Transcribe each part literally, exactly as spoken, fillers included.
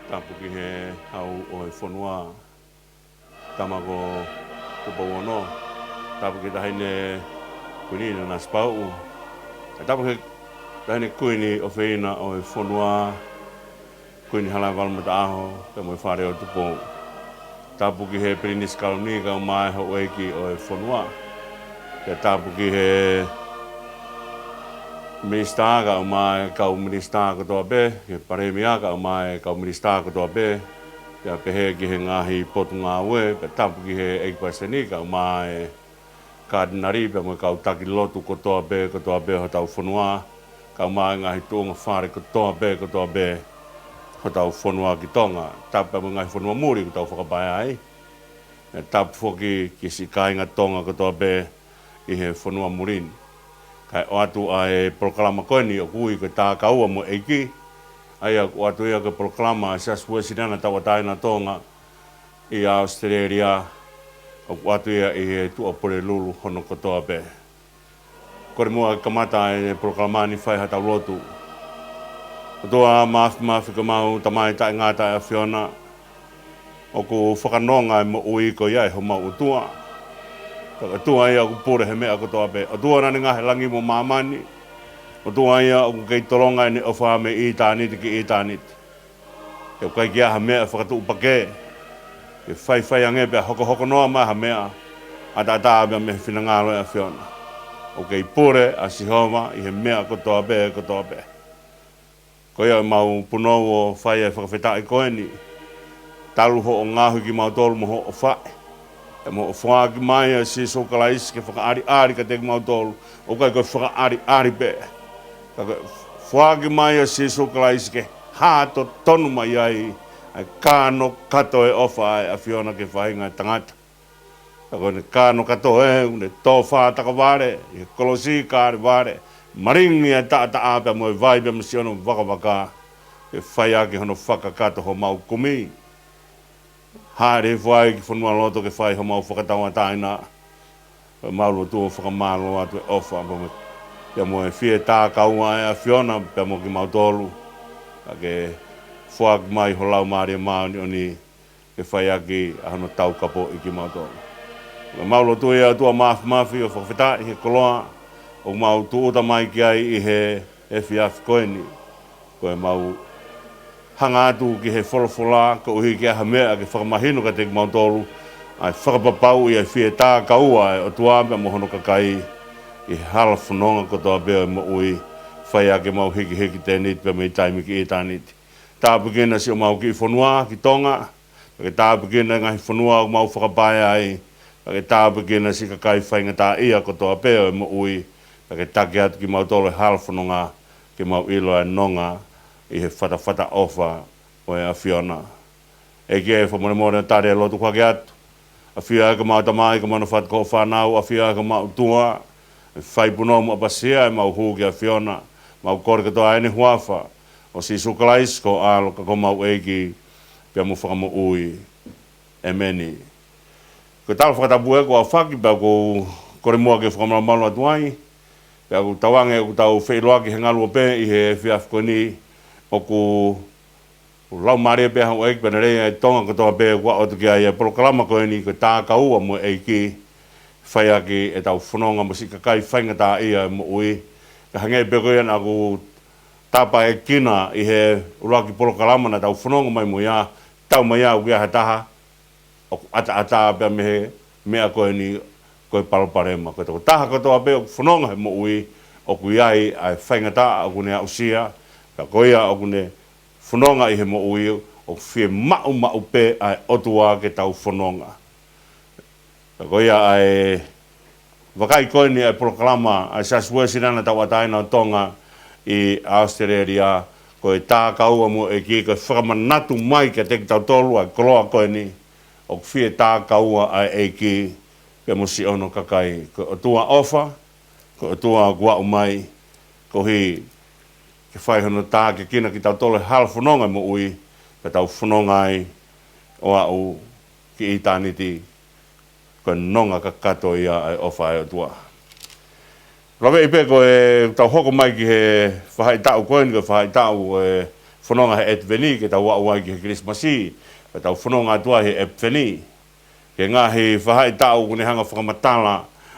Tapu ki he hau ʻo e fonua, tama ko Tupou Ono. Tapu ki he Taʻahine Kuini Nanasipauʻu. Tapu ki he Taʻahine Kuini ʻofeina ʻo e fonua, Kuini Halaevalu Mataʻaho, pea mo e Fale ʻo Tupou. Tapu ki he Pilinisi Kalauni kae ʻumaʻā e houʻeiki ʻo e fonua. Pea tapu ki he Minisitā kae ʻumaʻā e kau minisitā kotoa pē, ki he Palēmia kae ʻumaʻā e kau minisitā kotoa pē, pea pehē ki he ngaahi potungāue, pea tapu ki he ʻEiki Palesiteni kae ʻumaʻā e Katinali, pea mo e kau taki lotu kotoa pē, kotoa pē hotau fonua, kae ʻumaʻā e ngaahi tuʻunga fale kotoa pē, kotoa pē hotau fonua ki Tonga, tapu pea mo e ngaahi fonua muli ʻoku tau fakapaea ai. Pea tapu foki ki siʻi kāinga Tonga kotoa pē ʻi he fonua muli ni. Kae ʻoatu ʻa e polokalama ko eni ʻoku ui ko e Tākaua mo e ʻEiki, ʻa ia ʻoku ʻoatu ia ko e polokalama ʻa e Siasi Uēsiliana Tauʻatāina ʻo Tonga ʻi ʻAositelēlia, ʻoku ʻoatu ia ʻi he Tuʻapulelulu hono kotoa pē. Kole muʻa ke kamata e polokalama ni, fai haʻatau lotu. ʻOtua Māfimafi, ko homau Tamai taʻengata ʻa e ʻAfiona, ʻoku fakanonga e moʻui ko ia ʻe homau ʻOtua. Ko e ʻOtua ia ʻoku pule he meʻa kotoa pē. ʻOtua naʻa ne ngaohi e langi mo māmani. ʻOtua ia ʻoku kei tolonga ʻene ʻofa mei ʻitāniti ki ʻitāniti. He ʻoku ʻikai ke ʻi ai ha meʻa fakatuʻupakē, ke faifai ange pea hokohoko noa mai ha meʻa, ʻataʻatā pea mei he finangalo ʻo e ʻAfiona. ʻOku kei pule ʻa Sihova ʻi he meʻa kotoa pē, kotoa pē. Ko ia ʻemau punou ʻo fai e fakafetaʻi ko eni. Talu hoʻo ngaohi kimautolu mo hoʻo faʻē, pea mo hoʻo foaki mai ʻa Sīsū Kalaisi ke fakaʻaliʻali kiate kimautolu, ʻo ʻikai ko e fakaʻaliʻali pē, ka ko e foaki mai ʻa Sīsū Kalaisi ke hā totonu mai ai ʻa e kānokato ʻo e ʻofa ʻa e ʻAfiona ki he faʻahinga ʻo e tangata. Ka ko ʻene kānokato ē, ʻoku ne tō fātakavale ʻi he kolosi ʻi Kalevale, malingi ʻa e taʻataʻa pea mo e vai pea mo siʻono vakavaka, ke fai ʻaki hono fakakakato homau kumi. Hāʻele hifo ai ki fonualoto ke fai homau fakatauʻatāina. Ko ʻemau lotu ʻo fakamālō atu e ʻofa pea mo e, pea mo e fie tākaua ʻa e ʻAfiona pea mo kimautolu, ka ke foaki mai ho Laumālie Māʻoniʻoni ke fai ʻaki ʻa hono taukapoʻi kimautolu. Ko ʻemau lotu ia, ʻOtua Māfimafi, ʻo fakafetaʻi he koloa ʻoku mau tūʻuta mai ki ai ʻi he efiafi ko eni. Ko ʻemau hanga atu ki he folofola, koeʻuhi ke ʻi ai ha meʻa ke fakamahino kiate kimautolu ʻa e fakapapauʻi ʻa e fie tākaua ʻa e ʻOtua pea mo hono kakai ʻi he hala fononga kotoa pē ʻo e moʻui, fai ʻaki ʻemau hikihiki tēniti pea mei taimi ki ʻitāniti. Tāpuekina siʻomau kiʻi fonua ki Tonga, pea ke tāpuekina e ngaahi fonua ʻoku mau fakapaea ai, pea ke tāpuekina siʻi kakai faingataʻaʻia kotoa pē ʻo e moʻui, pea ke taki atu kimautolu he hala fononga, ke mau ʻilo ʻa e nonga ʻi he fatafata ʻofa ʻo e ʻAfiona. ʻEiki ē, fakamolemole ʻo tali e lotu kuo hake atu. ʻAfio ʻa e ko ʻemau tamai, ko ʻemau fatu ko e fānau, ʻafio ʻa e ko ʻemau ʻOtua, ʻe fai punou mo ʻapasia ʻemau hū ki he ʻAfiona, mau kole kotoa ʻi heʻene huafa, ʻo Sīsū Kalaisi ko ho ʻAlo ka ko homau ʻEiki pea mo Fakamoʻui. ʻEmeni. Ko e tala fakatapu ē kuo aofaki, pea ʻoku ou kole muʻa ke fakamalumalu atu ai, pea ʻoku tauange ʻoku tau feʻiloaki he ngaluope ʻi he efiafi ko eni, ʻoku ʻoku laumālie pē ʻa houʻeiki pea ne lea ʻi Tonga kotoa pē ʻoku ʻoatu ki ai e polokalama ko eni ko e Tākaua mo e ʻEiki, fai ʻaki ʻetau fononga mo siʻi kakai faingataʻaʻia ʻo e moʻui. Ka hangē pē ko ia naʻa ku tapaʻekina ʻi he ʻuluaki polokalama naʻa tau fononga mai mo ia, tau mai au ki ha taha, ʻoku ʻataʻatā pea mei he meʻa ko eni ko e palopalema. Ko e tokotaha kotoa pē ʻoku fononga he moʻui, ʻoku ʻi ai ʻa e faingataʻa ʻoku ne aʻusia, ka ko ia ʻoku ne fononga ʻi he moʻui, ʻoku fiemaʻumaʻu pē ʻa e ʻOtua ke tau fononga. Ka ko ia ʻa e vakai ko eni ʻa e polokalama ʻa e Siasi Uēsiliana Tauʻatāina ʻo Tonga ʻi ʻAositelēlia, ko e Tākaua mo e ʻEiki, ko e fakamanatu mai kiate kitautolu ʻa e koloa ko eni, ʻoku fie tākaua ʻa e ʻEiki pea mo siʻono kakai. Ko e ʻOtua ʻofa, ko e ʻOtua kuo aʻu mai, koeʻuhi ke fai hono tākiekina kitautolu he hala fononga ʻo e moʻui, pea tau fononga ai ʻo aʻu ki ʻitāniti, ko e nonga kakato ia ʻa e ʻofa ʻa e ʻOtua. Laveʻi pē ko ʻetau hoko mai ki he faʻahitaʻu ko eni, ko e faʻahitaʻu ʻo e fononga he ʻEpifeni, ke tau aʻu ai ki he Kilisimasi, pea tau fononga atu ai he ʻEpifeni. Ki he ngaahi faʻahitaʻu ʻoku ne hanga ʻo fakamatala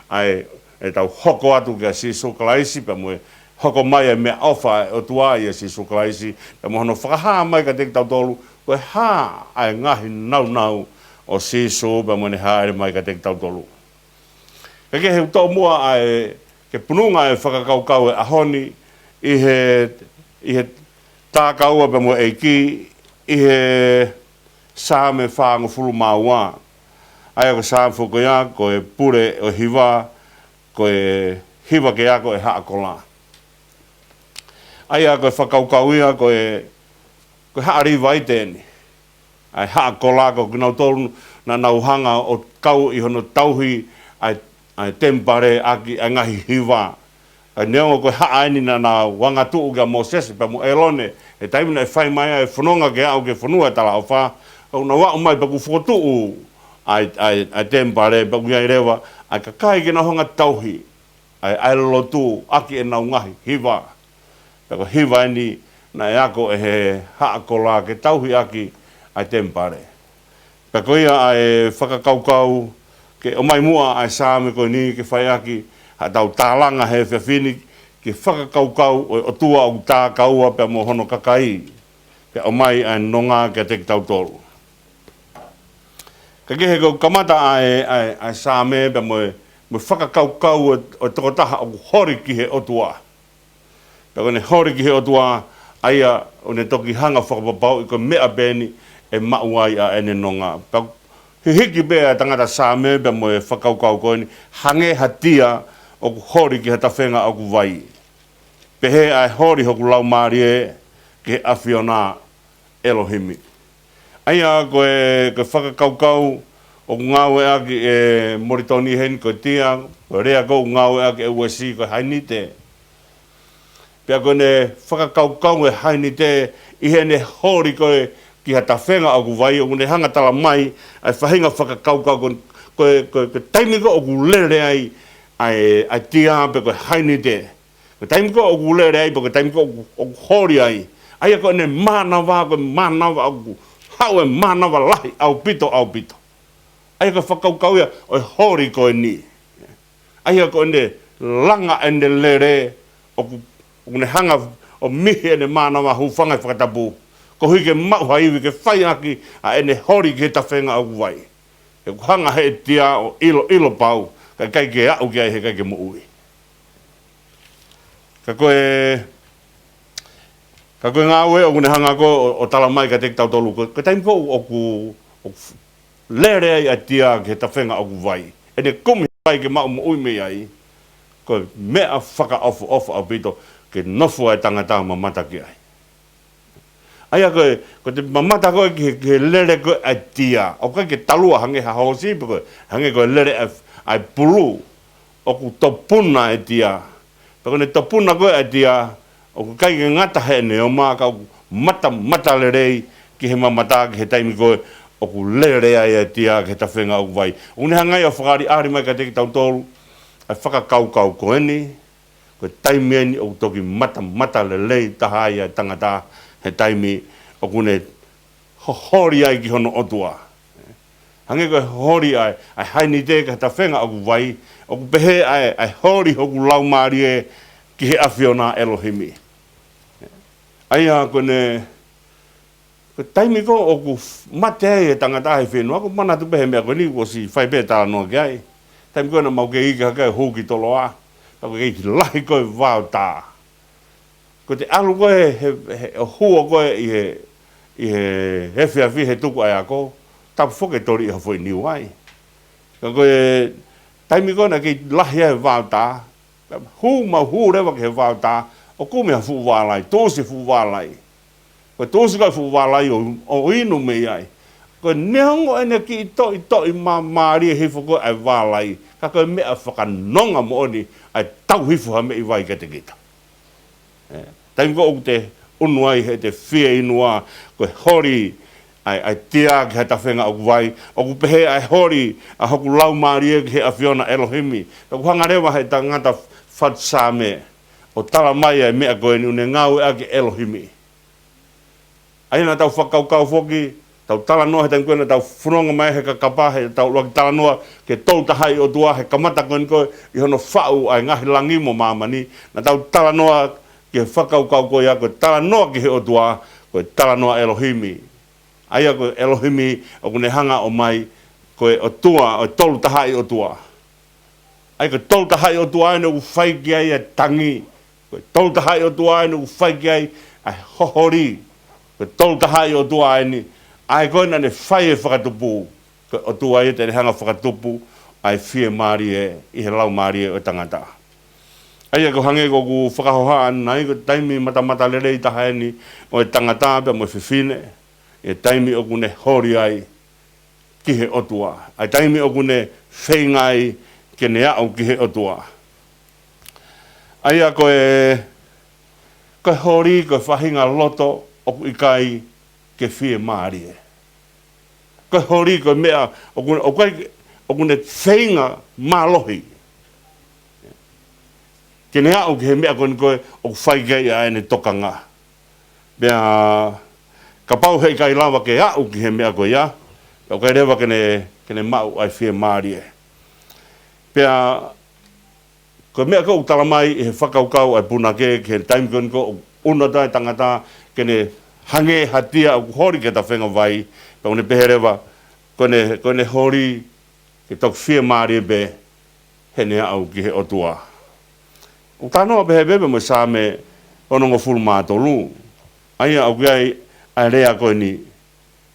ʻa e, ʻetau hoko atu kia Sīsū Kalaisi, pea mo e hoko mai ʻa e meʻaʻofa ʻa e ʻOtua ʻia Sīsū Kalaisi, pea mo hono fakahā mai kiate kitautolu, ko e hā ʻa e ngaahi nāunau ʻo Sīsū, pea mo ʻene hāʻele mai kiate kitautolu. Kae kehe, ʻoku tomuʻa ʻa e, ke pununga e fakakaukau e ʻaho ni, ʻi he, ʻi he tākaua pea mo e ʻEiki, ʻi he Saame fāngofulu mā ua. ʻA ia ko e Saame foki ko ia, ko e pule ʻo e hiva, ko e hiva ke ako e haʻa kola. ʻA ia ko e fakakaukau ia, ko e, ko e haʻa Līvaite eni. ʻA e haʻa kola, ko kinautolu naʻa nau hanga ʻo kau ʻi hono tauhi ʻa e, ʻa e temipale ʻaki ʻa e ngaahi hiva. Ka neongo ko e haʻa eni naʻa nau angatuʻu kia Mōsese pea mo ʻĒlone, he taimi naʻe fai mai ai e fononga ke aʻu ki he fonua ʻo e talaʻofa, ʻo nau aʻu mai pea kuo fokotuʻu ʻa e, ʻa e, ʻa e temipale, pea ʻoku ʻi ai leva ʻa e kakai ke nau hanga ʻo tauhi ʻa e, ʻa e lotu ʻaki ʻenau ngaahi hiva. Pea ko e hiva eni naʻe ako ʻe he haʻa kola ke tauhi ʻaki ʻa e temipale. Pea ko ia ʻa e fakakaukau ke ʻomai muʻa ʻa e Saame ko eni ke fai ʻaki haʻatau tālanga he efiafi ni, ki he fakakaukau ʻo e ʻOtua ʻoku tākaua pea mo hono kakai, ke ʻomai ʻa e nonga kiate kitautolu. Kae kehe, ko e kamata ʻa e, ʻa e, ʻa e Saame pea mo e, mo e fakakaukau ʻo e, ʻo e tokotaha ʻoku holi ki he ʻOtua. Pea ko ʻene holi ki he ʻOtua, ʻa ia ʻoku ne toki hanga ʻo fakapapauʻi ko e meʻa pē eni ʻe maʻu ai ʻa ʻene nonga. Pea hihiki pē ʻa e tangata Saame pea mo e fakakaukau ko eni, hangē ha tia ʻoku holi ki ha tafenga ʻoku vai. Pehē ʻa e holi hoku laumālie ki he ʻAfiona ʻElohimi. ʻA ia ko e, ko e fakakaukau ʻoku ngāueʻaki ʻe Molitoni heni, ko e tia, ko e lea ko ē ʻoku ngāueʻaki ʻe Uesi, ko e hainite. Pea ko ʻene fakakaukau e hainite ʻi heʻene holi ko ē ki ha tafenga ʻoku vai, ʻoku ne hanga ʻo tala mai ʻa e faʻahinga fakakaukau ko, ko, ko, ko e taimi ko ē ʻoku lele ai ʻa e, ʻa e tia pe ko e hainite. Ko e taimi ko ē ʻoku lele ai, pe ko e taimi ko ē ʻoku, ʻoku holi ai. ʻA ia ko ʻene mānava, ko e mānava ʻoku haʻu e mānava lahi ʻaupito, ʻaupito. ʻA ia ko e fakakaukau ia ʻo e holi ko eni. ʻA ia ko ʻene langa ʻene lele, ʻoku, ʻoku ne hanga ʻo mihi ʻene mānava, hūfanga he fakatapu, koeʻuhi ke maʻu ha ivi ke fai ʻaki ʻa ʻene holi ki he tafenga ʻoku vai. He ʻoku hanga he tia ʻo ʻilo, ʻilo pau, ka ʻikai ke aʻu ki ai he ʻikai ke moʻui. Ka ko e, ka ko e ngāue ʻoku ne hanga ko ē ʻo, ʻo tala mai kiate kitautolu, ko, ko e taimi ko ē ʻoku, ʻoku lele ai ʻa e tia ki he tafenga ʻoku vai, ʻene kumi vai ke maʻu moʻui mei ai, ko e meʻa fakaʻofoʻofa ʻaupito ke nofo ʻa e tangata ʻo mamata ki ai. ʻA ia ko e, ko ʻete mamata ko ē ki he, ki he lele ko ē ʻa e tia, ʻoku ʻikai ke talua hangē ha hoosi, pe ko e hangē ko e lele ʻa e, ʻa e pulu, ʻoku topuna e tia. Pea ko ʻene topuna ko ē ʻa e tia, ʻoku ʻikai ke ngata heʻene oma, ka ʻoku mata, matamata lelei ki he mamata ki he taimi ko ē ʻoku lele ai e tia ki he tafenga ʻoku vai. ʻOku ne hanga ia ʻo fakaʻaliʻali mai kiate kitautolu ʻa e fakakaukau ko eni, ko e taimi eni ʻoku toki matamata lelei taha ai ʻa e tangata, he taimi ʻoku ne ho-, holi ai ki hono ʻOtua. Hangē ko e holi ʻa e, ʻa e hainite ki ha tafenga ʻoku vai, ʻoku pehē ʻa e, ʻa e holi hoku laumālie ki he ʻAfiona ʻElohimi. ʻA ia ko ʻene, ko e taimi ko ē ʻoku f-, mate ai e tangata he fonua, ʻoku ou manatu pē he meʻa ko eni, kuo ʻosi fai pē talanoa ki ai. Taimi ko ē naʻa mau kei iiki hake ai ʻo hū ki Toloa, ka ko e kei lahi ko ē e vaotā. Ko ʻete ʻalu ko ē he, he, he ʻo hū ko ē ʻi he, ʻi he, he efiafi he tuku ʻa e ako, tapu foki e toli ʻi ha foʻi niu ai. Ka ko e taimi ko ē naʻe kei lahi ai e vaotā, hū, mau hū leva ki he vaotā, ʻo kumi ha fuʻu vālai, tuʻusi fuʻu vālai. Ko e tuʻusi ko ē fuʻu vālai ʻo, ʻo inu mei ai. Ko e neongo ʻene kiʻi toʻitoʻi māmālie hifo ko ē ʻa e vālai, ka ko e meʻa fakanonga moʻoni ʻa e tau hifo ha meʻi vai kiate kita. ʻE, taimi ko ē ʻoku te ʻunu ai heʻete fieinua, ko e holi ʻa e, ʻa e tia ki ha tafenga ʻoku vai, ʻoku pehē ʻa e holi ʻa hoku laumālie ki he ʻAfiona ʻElohimi. Pea ʻoku hanga leva he tangata fatu Saame ʻo tala mai ʻa e meʻa ko eni ʻoku ne ngāueʻaki e ʻElohimi. ʻA ia naʻa tau fakakaukau foki, tau talanoa he taimi ko ē naʻa tau fononga mai he kakapa, he tau ʻuluaki talanoa ki he Tolu Tahaʻi ʻOtua, he kamata ko eni ko ē ʻi hono faʻu ʻa e ngaahi langi mo māmani, naʻa tau talanoa ki he fakakaukau ko ia, ko e talanoa ki he ʻOtua, ko e talanoa ʻElohimi. ʻA ia ko ʻElohimi ʻoku ne hanga ʻo ʻomai, ko e ʻOtua, ʻo e Tolu Tahaʻi ʻOtua. ʻA ia ko e Tolu Tahaʻi ʻOtua eni ʻoku fai ki ai ʻa e tangi. Ko e Tolu Tahaʻi ʻOtua eni ʻoku fai ki ai ʻa e hoholi. Ko e Tolu Tahaʻi ʻOtua eni, ʻa ia ko ē naʻa ne fai e fakatupu. Ko e ʻOtua ia te ne hanga ʻo fakatupu ʻa e fiemālie ʻi he laumālie ʻo e tangata. ʻA ia ko e hangē ko ʻeku fakahohaʻa ʻanenai, ko e taimi matamatalelei taha eni ʻo e tangata pea mo e fefine, ʻi he taimi ʻoku ne holi ai ki he ʻOtua. ʻA e taimi ʻoku ne feinga ai ke ne aʻu ki he ʻOtua. ʻA ia ko e, ko e holi, ko e faʻahinga loto ʻoku ʻikai ke fiemālie. Ko e holi, ko e meʻa ʻoku, ʻoku ʻikai, ʻoku ne feinga mālohi ke ne aʻu ki he meʻa ko eni ko ē ʻoku fai ki ai ʻa ʻene tokanga. Pea kapau heʻikai lava ke aʻu ki he meʻa ko ia, pea ʻoku ʻikai leva ke ne, ke ne maʻu ʻa e fiemālie. Pea ko e meʻa ko ē ʻoku talamai ʻe he fakakaukau ʻa e punake ki he taimi ko eni ko ē ʻoku ʻunu atu ai e tangata ke ne hangē ha tia ʻoku holi ki he tafenga vai, pea ʻoku ne pehē leva, ko ʻene, ko ʻene holi ke toki fiemālie pē heʻene aʻu ki he ʻOtua. ʻOku talanoa pehē pē pea mo e Saame onongofulu mā tolu. ʻA ia ʻoku ʻi ai ʻa e lea ko eni,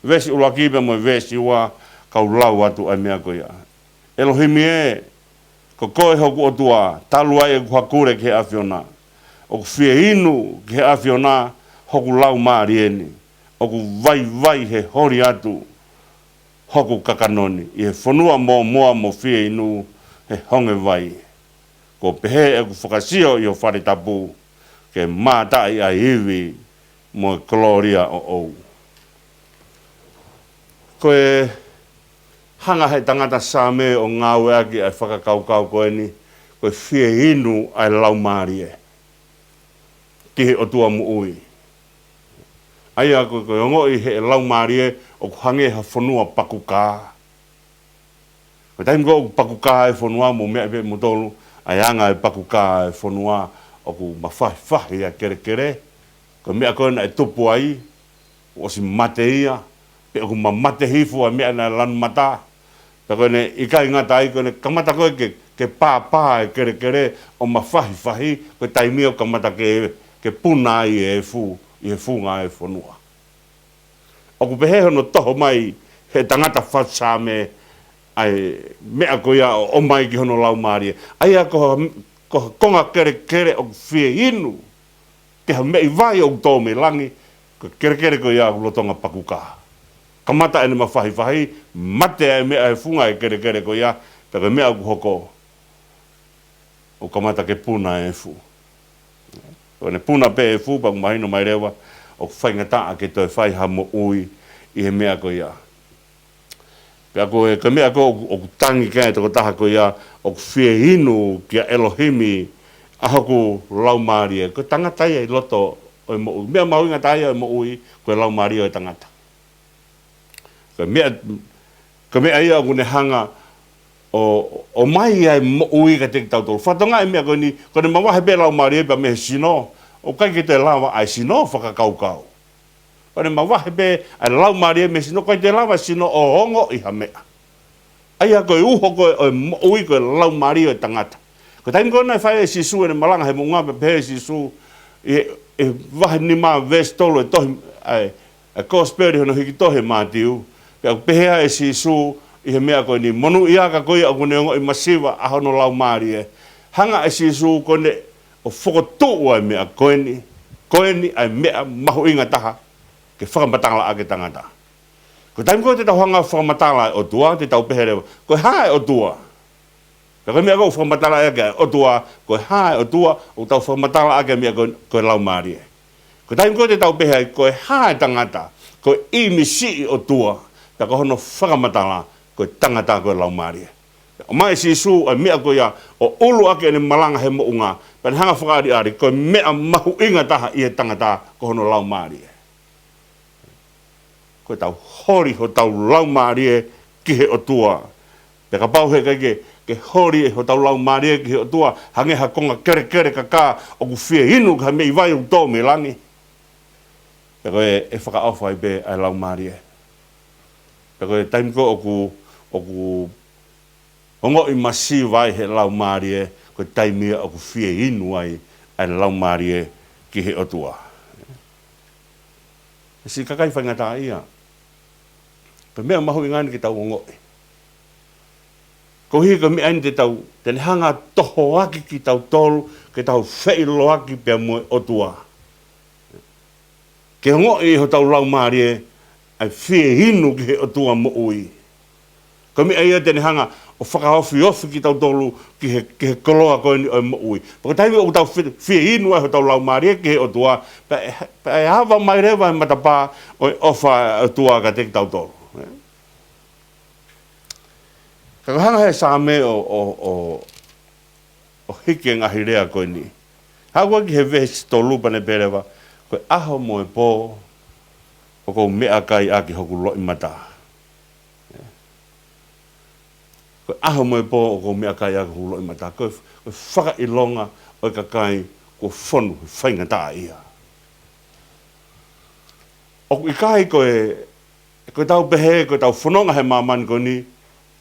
veesi ʻuluaki pea mo e veesi ua, kau lau atu ʻa e meʻa ko ia. ʻElohimi ē, ko koe hoku ʻOtua, talu ai ʻeku hakule ki he ʻAfiona. ʻOku fie inu ki he ʻAfiona hoku laumālie ni. ʻOku vaivai he holi atu hoku kakano ni, ʻi he fonua mōmoa mo fie inu he honge vai. Kuo pehē ʻeku fakasio ʻi ho fale tapu, ke mātaʻi ʻa e ivi mo e kolōlia ʻoʻou. Ko e hanga he tangata Saame ʻo ngāueʻaki ʻa e fakakaukau ko eni, ko e fie inu ʻa e laumālie ki he ʻOtua moʻui. ʻA ia ko, ko e ongoʻi he laumālie ʻoku hangē ha fonua pakukā. Ko e taimi ko ē ʻoku pakukā e fonua, mou meaʻi pē ʻe moutolu ʻa e anga e pakukā e fonua, ʻoku mafahifahi ʻa e kelekele. Ko e meʻa ko ē naʻe tupu ai, ʻosi mate ia, pe ʻoku mamate hifo ʻa e meʻa naʻe lanu mata. Pea ko ʻene ʻikai ngata ai, ko ʻene kamata ko ē ke, ke pāpā e kelekele ʻo mafahifahi, ko e taimi ʻoku kamata ke, ke puna ai e efu ʻi he funga e fonua. ʻOku pehē hono toho mai he tangata fatu Saame ʻa e meʻa ko ia ʻo ʻomai ki hono laumālie. ʻA ia ko, ko e konga kelekele ʻoku fie inu ki ha meʻi vai ʻoku tō mei langi, ko e kelekele ko ia ʻoku lolotonga pakukā. Kamata ʻene mafahifahi, mate ʻa e meʻa he funga e kelekele ko ia, pea ko e meʻa ʻoku hoko, ʻoku kamata ke puna e efu. Ko ʻene puna pē e efu, pea ʻoku mahino mai leva ʻoku faingataʻa ke toe fai ha moʻui ʻi he meʻa ko ia. Pea ko e, ko e meʻa ko ē ʻoku, ʻoku tangi ki ai e tokotaha ko ia, ʻoku fie inu kia ʻElohimi ʻa hoku laumālie. Ko e tangata ia ʻi loto ʻo e moʻui. Meʻa mahuʻinga taha ia ʻo e moʻui, ko e laumālie ʻo e tangata. Ko e meʻa, ko e meʻa ia ʻoku ne hanga ʻo, ʻo ʻomai ai e moʻui kiate kitautolu. Fakatokangaʻi e meʻa ko eni, ko ʻene mavahe pē laumālie pea mei he sino, ʻoku ʻikai ke toe lava ʻa e sino ʻo fakakaukau. Ko ʻene mavahe pē ʻa e laumālie mei he sino, ʻoku ʻikai toe lava e sino ʻo ongoʻi ha meʻa. ʻA ia ko e uho ko ē ʻo e moʻui ko e laumālie ʻo e tangata. Ko e taimi ko ē naʻe fai ai ʻe Sīsū ʻene malanga he moʻunga, pea pehē ʻe Sīsū ʻi he, ʻi he vahe nima veesi tolu e tohi, ʻa e, ʻa e Kosipeli hono hiki tohi ʻe Mātiu, pea ʻoku pehē ai ʻe Sīsū ʻi he meʻa ko eni, monūʻiaʻanga ko ia ʻoku ne ongoʻi masiva ʻa hono laumālie. Hanga ʻe Sīsū ko eni ʻo fokotuʻu ʻa e meʻa ko eni, ko eni ʻa e meʻa mahuʻinga taha ke fakamatalaʻaki e tangata. Ko e taimi ko ē te tau hanga ʻo fakamatala e ʻOtua, te tau pehē leva, ko e hā e ʻOtua? Pea ko e meʻa ko ē ʻoku fakamatalaʻaki ai e ʻOtua, ko e hā e ʻOtua, ʻoku tau fakamatalaʻaki e meʻa ko ē, ko e laumālie. Ko e taimi ko ē te tau pehē ai, ko e hā e tangata, ko e ʻīmisi ʻo e ʻOtua, pea ko hono fakamatala, ko e tangata ko e laumālie. ʻOmai ʻe Sīsū ʻa e meʻa ko ia ʻo ʻuluaki ʻene malanga he moʻunga, pea ne hanga ʻo fakaʻaliʻali, ko e meʻa mahuʻinga taha ʻi he tangata ko hono laumālie. Ko ʻetau holi hotau laumālie ki he ʻOtua. Pea kapau he ʻikai ke, ke holi ʻe hotau laumālie ki he ʻOtua, hangē ha konga kelekele kakā ʻoku fie inu ki ha meʻi vai ʻoku tō mei langi. Pea ko e, ʻe fakaʻofa ai pē ʻa e laumālie. Pea ko e taimi ko ē ʻoku, ʻoku ongoʻi masiva ai he laumālie, ko e taimi ia ʻoku fie inu ai ʻa e laumālie ki he ʻOtua. Siʻi kakai faingataʻaʻia, ko e meʻa mahuʻinga eni ke tau ongoʻi. Koeʻuhi ko e meʻa eni te tau, te ne hanga ʻo tohoakiʻi kitautolu, ke tau feʻiloaki pea mo e ʻOtua. Ke ongoʻi ʻe hotau laumālie ʻa e fie inu ki he ʻOtua moʻui. Ko e meʻa ia te ne hanga ʻo fakaofiofi kitautolu ki he, ki he koloa ko eni ʻo e moʻui. Pea ko e taimi ʻoku tau fie, fie inu ai hotau laumālie ki he ʻOtua, pea ʻe, pea ʻe ava mai leva e matapā ʻo e ʻofa ʻa e ʻOtua kiate kitautolu. Ka ko e hanga he Saame ʻo, ʻo, ʻo, ʻo hiki e ngaahi lea ko eni. Haʻu ki he veesi tolu pea ne pehē leva, ko e ʻaho mo e pō ʻoku ou meʻakai ʻaki hoku loʻimata. Ko e ʻaho mo e pō ʻoku ou meʻakai ʻaki hoku loʻimata. Ko e, ko e fakaʻilonga ʻo e kakai kuo fonu he faingataʻaʻia. ʻOku ʻikai ko e, ko ʻetau pehē, ko ʻetau fononga he māmani ko eni,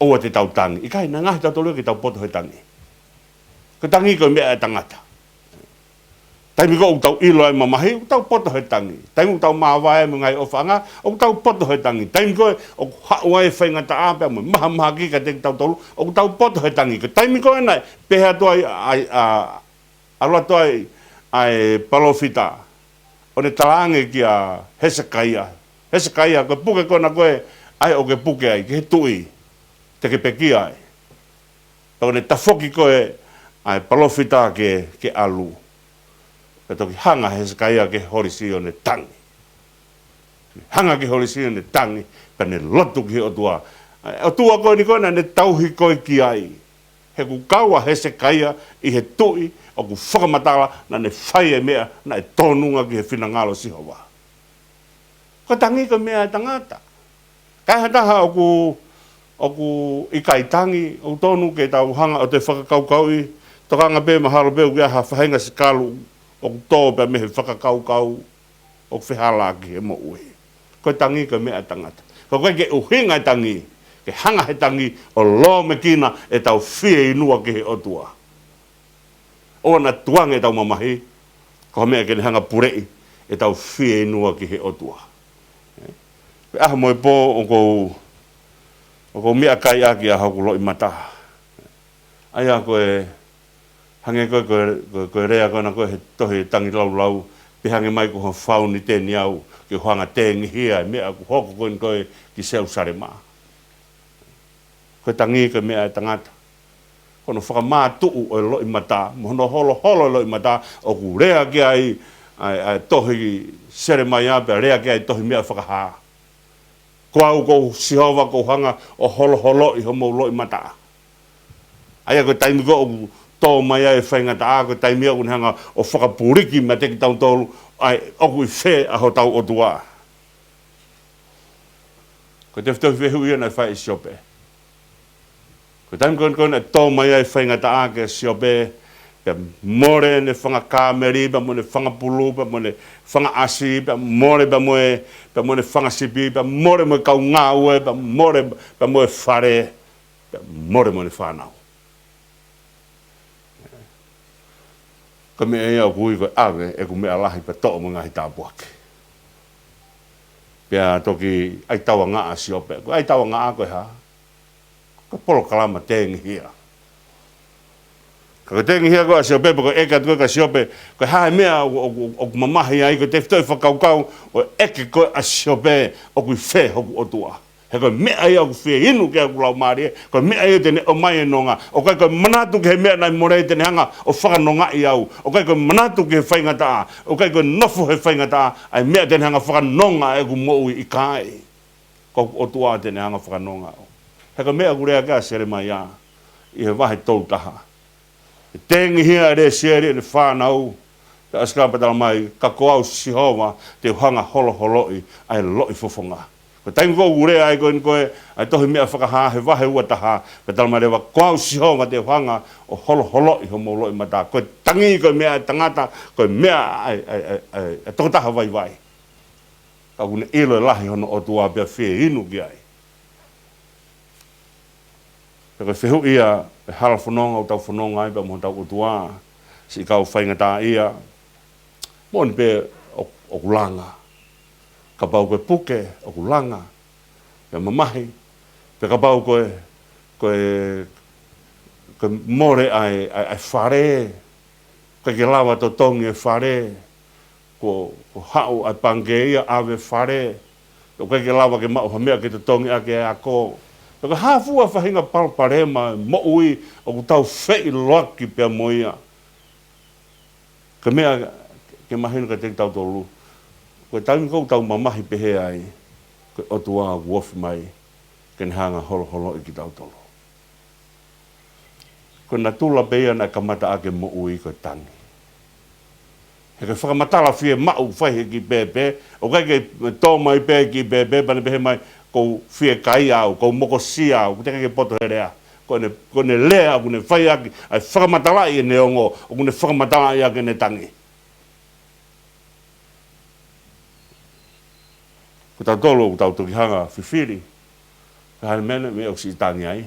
ʻoua te tau tangi. ʻIkai, naʻe ngaahi tautolu ke tau poto he tangi. Ko e tangi ko e meʻa ʻa e tangata. Taimi ko ē ʻoku tau ʻilo ai e mamahi, ʻoku tau poto he tangi. Taimi ʻoku tau māvae mo e ngaahi ʻofaʻanga, ʻoku tau poto he tangi. Taimi ko ē ʻoku haʻu ai e faingataʻa pea mo e mahamahaki kiate kitautolu, ʻoku tau poto he tangi. Ko e taimi ko ē naʻe pehē atu ai, ai, ʻa, ʻalu atu ai ʻa e palōfita ʻo ne talaange kia Hesekaia. Hesekaia, ko e puke ko ena ko ē ʻa ē ʻoku ke puke ai ki he tuʻi, te ke pekia ai. Pea ʻo ne tafoki ko ē ʻa e palōfita ke, ke ʻalu. Pea toki hanga Hesekaia ke holisi ʻo ne tangi. Hanga ke holisi ʻo ne tangi, pea ne lotu ki he ʻOtua. ʻA e ʻOtua ko eni ko ē naʻa ne tauhi koe ki ai. He ʻoku kau ʻa Hesekaia ʻi he tuʻi ʻoku fakamatala naʻa ne fai e meʻa naʻe tōnunga ki he finangalo ʻo Sihova. Ko e tangi ko e meʻa ʻa e tangata. Ka ʻi ai ha taha ʻoku, ʻoku ʻikai tangi, ʻoku totonu ke tau hanga ʻo toe fakakaukauʻi, tokanga pē mahalo pē ʻoku ʻi ai ha faʻahinga sikalu ʻoku tō pē mei he fakakaukau ʻoku fehālaaki he moʻui. Ko e tangi ko e meʻa ʻa e tangata. Ka ʻoku ʻikai ke ʻuhinga e tangi, ke hanga he tangi ʻo lōmekina ʻetau fieinua ki he ʻOtua. ʻOua naʻa tukuange ʻetau mamahi ko ha meʻa ke ne hanga ʻo puleʻi ʻetau fieinua ki he ʻOtua. Ko e ʻaho mo e pō ʻoku ou, ʻoku ou meʻakai ʻaki ʻa hoku loʻimata. ʻA ia ko e, hangē ko e, ko e, ko e, ko e lea ko ena ko ē he tohi Tangilāulau, pehē ange mai ko ha fauniteni au, ke u hanga ʻo tengihia e meʻa ʻoku hoko ko eni ko ē ki Selūsalema. Ko e tangi ko e meʻa ʻa e tangata. Ko hono fakamātuʻu ʻo e loʻimata, mo hono holoholo e loʻimata, ʻoku lea ki ai ʻa e, ʻa e tohi Selemaia, pea lea ki ai e tohi Meʻa Fakahā. Ko au ko Sihova ʻoku ou hanga ʻo holoholoʻi homou loʻimata. ʻA ia ko e taimi ko ē ʻoku tō mai ai e faingataʻa, ko e taimi ia ʻoku ne hanga ʻo fakapuliki meiate kitautolu, ʻa e ʻoku ʻi fē ʻa hotau ʻOtua. Ko e tefitoʻi fehuʻi ia naʻe fai ʻe Siope. Ko e taimi ko ē, ko ē naʻe tō mai ai e faingataʻa kia Siope, pea mole ʻene fanga kāmeli, pea mo ʻene fanga pulu, pea mo ʻene fanga ʻasi, pea mole pea mo e, pea mo ʻene fanga sipi, pea mole mo e kau ngāue, pea mole pea mo e fale, pea mole mo ʻene fānau. Ko e meʻa ia ʻoku ui ko e ʻave ʻeku meʻa lahi pea toʻo mo e ngaahi tāpuaki. Pea toki ʻai tauangaʻa ʻa Siope. Ko e ʻai tauangaʻa ko e hā? Ko e polokalama tengihia. Ka ko e tengihia ko ē ʻa Siope, pe ko e ʻeke atu ko ē kia Siope, ko e hā e meʻa ʻoku, ʻoku, ʻoku mamahi ai, ko e tefitoʻi fakakaukau ʻo e ʻeke ko ē ʻa Siope, ʻoku ʻi fē hoku ʻOtua. He ko e meʻa ia ʻoku fie inu ki ai hoku laumālie, ko e meʻa ia te ne ʻomai e nonga. ʻOku ʻikai ko e manatu ki he meʻa naʻe mole te ne hanga ʻo fakanongaʻi au. ʻOku ʻikai ko e manatu ki he faingataʻa, ʻoku ʻikai ko e nofo he faingataʻa ʻa e meʻa te ne hanga ʻo fakanonga ʻeku moʻui, ʻikai. Ko hoku ʻOtua te ne hanga ʻo fakanonga au. He ko e meʻa ʻoku lea ki ai ʻa Selemaia ʻi he vahe tolu taha. ʻE tengihia ʻe Lesieli ʻene fānau, pea ʻosi ko ia pea tala mai, ka ko au Sihova te u hanga ʻo holoholoʻi ʻa e loʻi fofonga. Ko e taimi ko ē ʻoku lea ai ko eni ko ē ʻa e tohi Meʻa Fakahā he vahe ua taha, pea talamai leva, ko au Sihova te u hanga ʻo holoholoʻi homou loʻimata. Ko e tangi ko e meʻa ʻa e tangata, ko e meʻa ʻa e, ʻa e, ʻa e, ʻa e, ʻa e tokotaha vaivai. Ka ʻoku ne ʻilo e lahi hono ʻOtua pea fie inu ki ai. Pea ko e fehuʻi ia, e hala fononga ʻoku tau fononga ai pea mo hotau ʻOtua, siʻi kau faingataʻaʻia, moʻoni pē ʻo, ʻoku langa. Kapau ko e puke ʻoku langa, pea mamahi, pea kapau ko e, ko e, ko e mole ʻa e, ʻa e, ʻa e fale, ʻikai ke lava totongi e fale, ko, ko haʻu ʻa e pangikē ia ʻave fale, ʻoku ʻikai ke lava ke maʻu ha meʻa ke totongi ʻaki e ako. Pea ko e hā fua faʻahinga palopalema moʻui ʻoku tau feʻiloaki pea mo ia. Ko e meʻa ke mahino kiate kitautolu, ko e taimi ko ē ʻoku tau mamahi pehē ai, ko e ʻOtua ʻoku ofi mai ke ne hanga holoholoʻi kitautolu. Ko e natula pē ia naʻe kamata ʻaki e moʻui ko e tangi. He ko e fakamatala fiemaʻu fai he kiʻi pēpē, ʻoku ʻikai ke tō mai pē kiʻi pēpē pea ne pehē mai, ʻoku ou fiekaia au, ʻoku ou mokosia au, ʻoku teʻeki ke poto he lea. Ko ʻene, ko ʻene lea ʻoku ne fai ʻaki ʻa e fakamatalaʻi ʻene ongo, ʻoku ne fakamatalaʻi ʻaki ʻene tangi. Ko tautolu ʻoku tau toki hanga fifili, ka hane mene me ʻoku siʻi tangi ai.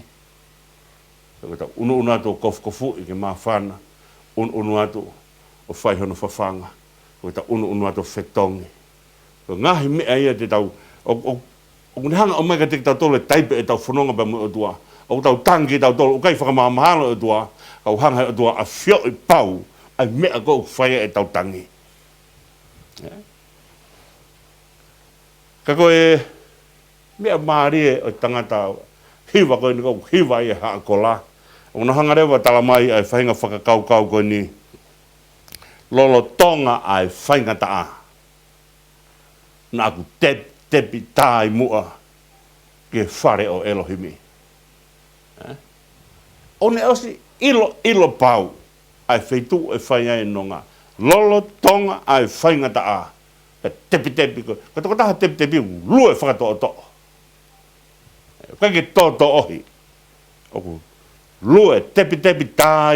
Ko ʻetau ʻunuʻunu atu ʻo kofukofuʻi ke māfana, ʻunuʻunu atu ʻo fai hono fafanga, ko ʻetau ʻunuʻunu atu ʻo fetongi. Ko e ngaahi meʻa ia te tau, ʻo, ʻo, ʻoku ne hanga ʻo ʻomai kiate kitautolu e taipe ʻetau fononga pea mo e ʻOtua. ʻOku tau tangi kitautolu, ʻoku ʻikai fakamahamahalo e ʻOtua, ka ʻoku hanga he ʻOtua ʻo ʻafioʻi pau ʻa e meʻa ko ē ʻoku fai ai ʻetau tangi. Ē? Ka ko e meʻa mālie ʻo e tangata hiva ko eni ʻoku hiva ai e haʻa kola. ʻOku ne hanga leva ʻo talamai ʻa e faʻahinga fakakaukau ko eni. Lolotonga ʻa e faingataʻa, naʻa ku tep-, tepitepi muʻa ki he fale ʻo ʻElohimi. Ē? ʻOku ne ʻosi ʻilo, ʻilo pau ʻa e feituʻu ʻe fai ai e nonga. Lolotonga ʻa e faingataʻa, ʻe tepitepi ko, ko e tokotaha tepitepi ʻoku lue fakatoʻotoʻo. ʻIkai ke toʻotoʻohi. ʻOku lue tepitepi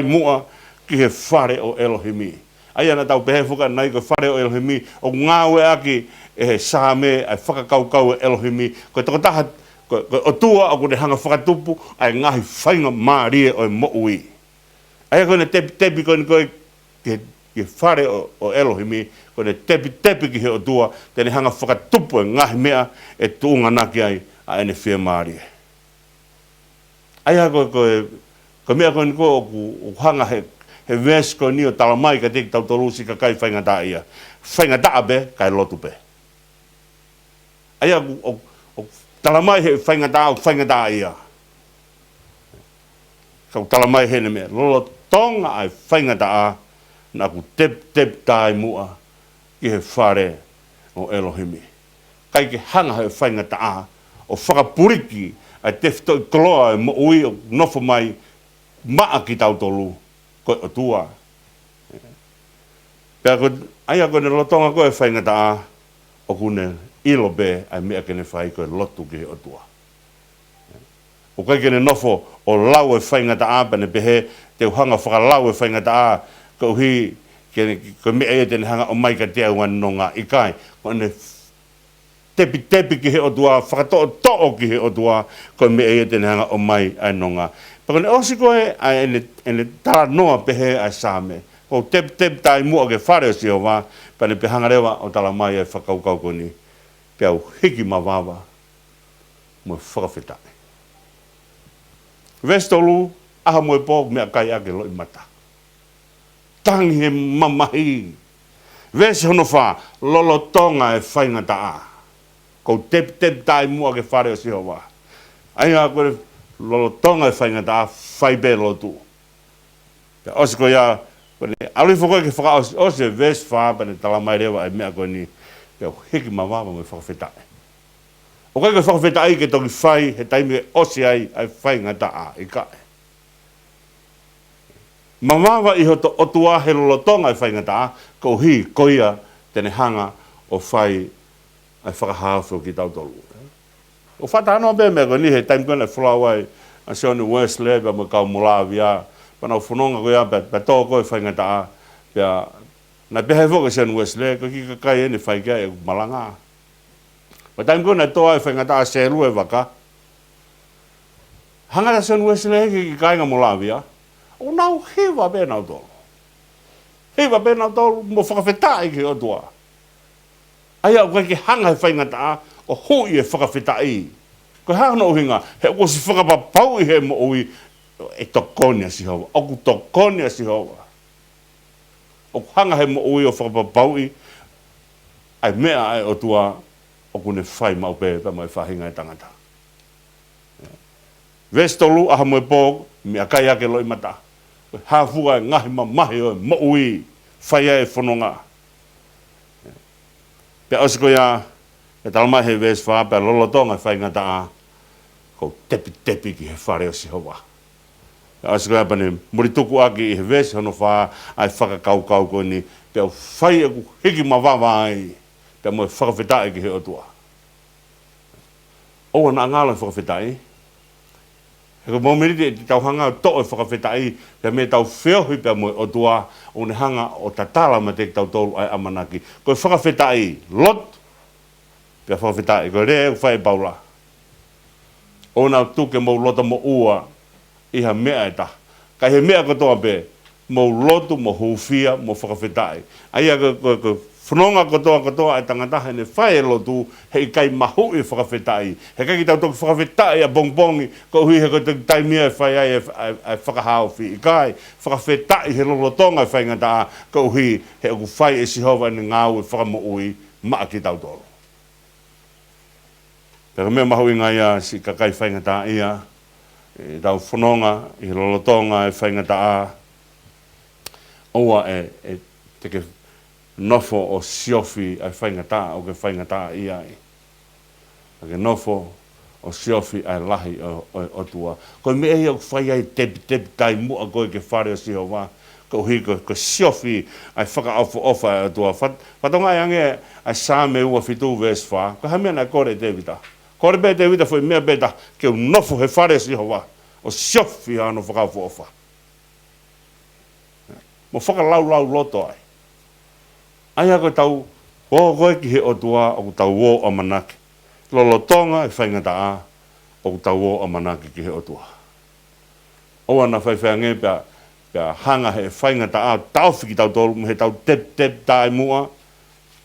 muʻa ki he fale ʻo ʻElohimi. ʻA ia naʻa tau pehē foki ʻanenai ko e fale ʻo ʻElohimi, ʻoku ngāueʻaki ʻe he Saame ʻa e fakakaukau ʻo ʻElohimi, ko e tokotaha, ko, ko e ʻOtua ʻoku ne hanga fakatupu ʻa e ngaahi faingamālie ʻo e moʻui. ʻA ia ko ʻene tepitepi ko eni ko ē ki he, ki he fale ʻo, ʻo ʻElohimi, ko ʻene tepitepi ki he ʻOtua, te ne hanga fakatupu e ngaahi meʻa ʻe tuʻunga ʻaki ai ʻa ʻene fiemālie. ʻA ia ko, ko e, ko e meʻa ko eni ko ē ʻoku, ʻoku hanga he, he veesi ko eni ʻo talamai kiate kitautolu siʻi kakai faingataʻaʻia. Faingataʻa pē, kae lotu pē. ʻA ia ʻoku, ʻoku, ʻoku talamai he faingataʻa, ʻoku faingataʻaʻia. Ka ʻoku talamai heʻene meʻa, lolotonga ʻa e faingataʻa, naʻa ku tepitepi muʻa ki he fale ʻo ʻElohimi. ʻIkai ke hanga he faingataʻa ʻo fakapuliki ʻa e tefitoʻi koloa ʻo e moʻui ʻoku nofo mai maʻa kitautolu ko e ʻOtua. Pea ko, ʻa ia ko ʻene lolotonga ko ē e faingataʻa, ʻoku ne ʻilo pē ʻa e meʻa ke ne fai ko e lotu ki he ʻOtua. ʻOku ʻikai ke ne nofo ʻo lau e faingataʻa pea ne pehē, te u hanga fakalau e faingataʻa, koeʻuhi ke, ko e meʻa ia te ne hanga ʻomai kiate au ʻa e nonga, ʻikai. Ko ʻene tepitepi ki he ʻOtua, fakatoʻotoʻo ki he ʻOtua, ko e meʻa ia te ne hanga ʻomai ʻa e nonga. Pea ko ʻene ʻosi ko ē ʻa ʻene, ʻene talanoa pehē ʻa e Saame, ʻoku ou tepitepi muʻa ki he fale ʻo Sihova, pea ne pehē hanga leva ʻo talamai ʻa e fakakaukau ko eni, pea u hiki mavava mo e fakafetaʻi. Veesi tolu, ʻaho mo e pō, meʻakai ʻaki e loʻimata. Tangi he mamahi. Veesi hono fā, lolotonga e faingataʻa. ʻOku ou tepitepi muʻa ki he fale ʻo Sihova. ʻA ia ko e lolotonga e faingataʻa, fai pē lotu. Pea ʻosi ko ia, ko ʻene ʻalu hifo ko ē ke fakaʻosi, ʻosi e veesi fā pea ne talamai leva ʻa e meʻa ko eni, pea u hiki mavava mo e fakafetaʻi. ʻOku ʻikai ko e fakafetaʻi ke toki fai he taimi ʻe ʻosi ai ʻa e faingataʻa, ʻikai. Mavava ʻi hoto ʻOtua he lolotonga e faingataʻa, koeʻuhi ko ia te ne hanga ʻo fai ʻa e fakahaofi ʻo kitautolu. ʻOku fakatalanoa pē meʻa ko eni he taimi ko ē naʻe folau ai ʻa Sione Uēsilē pea mo e kau Molavia. Pea nau fononga ko ia pea, pea tō ko ē faingataʻa. Pea naʻe pehē foki ʻe Sione Uēsilē, ko e kiʻi kakai eni ʻe fai ki ai ʻeku malanga. Pea taimi ko ē naʻe tō ai faingataʻa, selu e vaka. Hanga ʻe Sione Uēsilē ki he kāinga Molavia, ʻo nau hiva pē nautolu. Hiva pē nautolu mo fakafetaʻi ki he ʻOtua. ʻA ia ʻoku ʻikai ke hanga he faingataʻa ʻo huʻi e fakafetaʻi. Ko e hā hono ʻuhinga? He ʻoku ʻosi fakapapauʻi he moʻui ʻe tokoni ʻa Sihova. ʻOku tokoni ʻa Sihova. ʻOku hanga he moʻui ʻo fakapapauʻi ʻa e meʻa ʻa e ʻOtua ʻoku ne fai maʻu pē pea mo e faʻahinga ʻo e tangata. Veesi tolu, ʻaho mo e pō, meʻakai ʻaki e loʻimata. Ko e hā fua e ngaahi mamahi ʻo e moʻui, fai ai e fononga. Pea ʻosi ko ia, ʻe talamai he veesi fā, pea lolotonga e faingataʻa, ʻoku ou tepitepi ki he fale ʻo Sihova. Pea ʻosi ko ia pea ne mulituku ʻaki ʻi he veesi hono fā ʻa e fakakaukau ko eni, pea u fai ʻeku hiki mavava ai pea mo e fakafetaʻi ki he ʻOtua. ʻOua naʻa ngalo e fakafetaʻi. He ko e mōmeniti ʻe tau hanga ʻo toʻo e fakafetaʻi, pea mei heʻetau feohi pea mo e ʻOtua, ʻoku ne hanga ʻo tatala meiate kitautolu ʻa e ʻamanaki. Ko e fakafetaʻi, lotu, pea fakafetaʻi. Ko e lea ʻoku fai ʻe Paula, ʻoua naʻa tuku ke mou lotomoʻua ʻi ha meʻa ʻe taha, ka ʻi he meʻa kotoa pē, mou lotu, mou hūfia, mou fakafetaʻi. ʻA ia ko, ko, ko e fononga kotoa, kotoa ʻa e tangata heʻene fai e lotu, heʻikai mahuʻi e fakafetaʻi. Heʻikai ke tau toki fakafetaʻi ʻapongipongi, koeʻuhi he ko e toki taimi ia ʻe fai ai e, e, e fakahaofi. ʻIkai, fakafetaʻi he lolotonga e faingataʻa, koeʻuhi he ʻoku fai ʻe Sihova ʻene ngāue fakamoʻui maʻa kitautolu. Pea ko e meʻa mahuʻinga ia siʻi kakai faingataʻaʻia, ʻetau fononga ʻi he lolotonga e faingataʻa, ʻoua ʻe, ʻe te ke nofo ʻo siofi ʻa e faingataʻa ʻoku ke faingataʻaʻia ai. Ka ke nofo ʻo siofi ʻa e lahi ʻo, ʻo e ʻOtua. Ko e meʻa ia ʻoku fai ai e tepitepi taimi muʻa ko ē ki he fale ʻo Sihova, koeʻuhi ko, ko e siofi ʻa e fakaʻofoʻofa ʻa e ʻOtua. Fat-, fakatokangaʻi ange ʻa e Saame ua fitu veesi fā. Ko e hā e meʻa naʻe kole ʻe Tēvita? Kole pē ʻe Tēvita foʻi meʻa pē taha, ke u nofo he fale ʻo Sihova ʻo siofi ʻa hono fakaʻofoʻofa. Mo fakalaulauloto ai. ʻA ia ko ʻetau ō ko ē ki he ʻOtua ʻoku tau ō ʻamanaki. Lolotonga e faingataʻa ʻoku tau ō ʻamanaki ki he ʻOtua. ʻOua naʻa faifai ange pea, pea hanga he faingataʻa ʻo taʻofi kitautolu mei heʻetau tepitepi taimi muʻa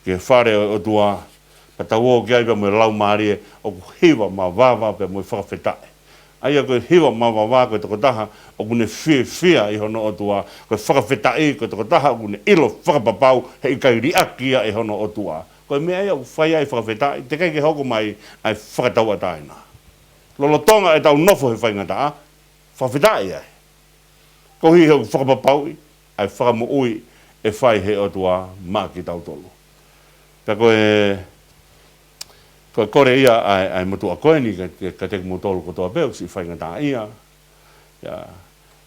ki he fale ʻo e ʻOtua, pea tau ō ki ai pea mo e laumālie ʻoku hiva mavava pea mo e fakafetaʻi. ʻA ia ko e hiva mavava ko e tokotaha ʻoku ne fiefia ʻi hono ʻOtua, ko e fakafetaʻi ko e tokotaha ʻoku ne ʻilo fakapapau heʻikai liʻaki ia ʻe hono ʻOtua. Ko e meʻa ia ʻoku fai ai e fakafetaʻi, teʻeki ai ke hoko mai ʻa e fakatauʻatāina. Lolotonga ʻetau nofo he faingataʻa, fakafetaʻi ai. Koeʻuhi he ʻoku fakapapauʻi ʻa e fakamoʻui ʻe fai he ʻOtua maʻa kitautolu. Pea ko e, ko e kole ia ʻa e, ʻa e motuʻa ko eni, ka, ka, kiate kimoutolu kotoa pē ʻoku siʻi faingataʻaʻia. Ia,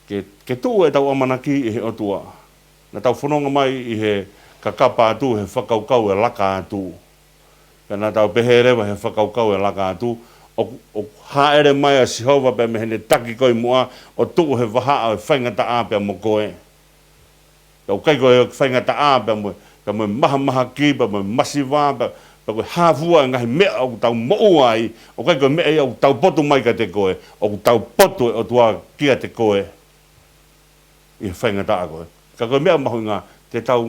ke, ke tuʻu ʻetau ʻamanaki ʻi he ʻOtua. Naʻa tau fononga mai ʻi he kakapa atu he fakakaukau ʻe laka atu. Pea naʻa tau pehē leva he fakakaukau ʻe laka atu, ʻoku, ʻoku hāʻele mai ʻa Sihova pea mei heʻene taki ko ē muʻa ʻo tuʻu he vahaʻa ʻo e faingataʻa pea mo koe. Pea ʻoku ʻikai ko e faingataʻa pea mo, pea mo e mahamahaki, pea mo e masiva, pea, pea ko e hā fua e ngaahi meʻa ʻoku tau moʻua ai, ʻoku ʻikai ko e meʻa ia ʻoku tau potu mai kiate koe, ʻoku tau potu e ʻOtua kiate koe ʻi he faingataʻa ko ē. Ka ko e meʻa mahuʻinga, te tau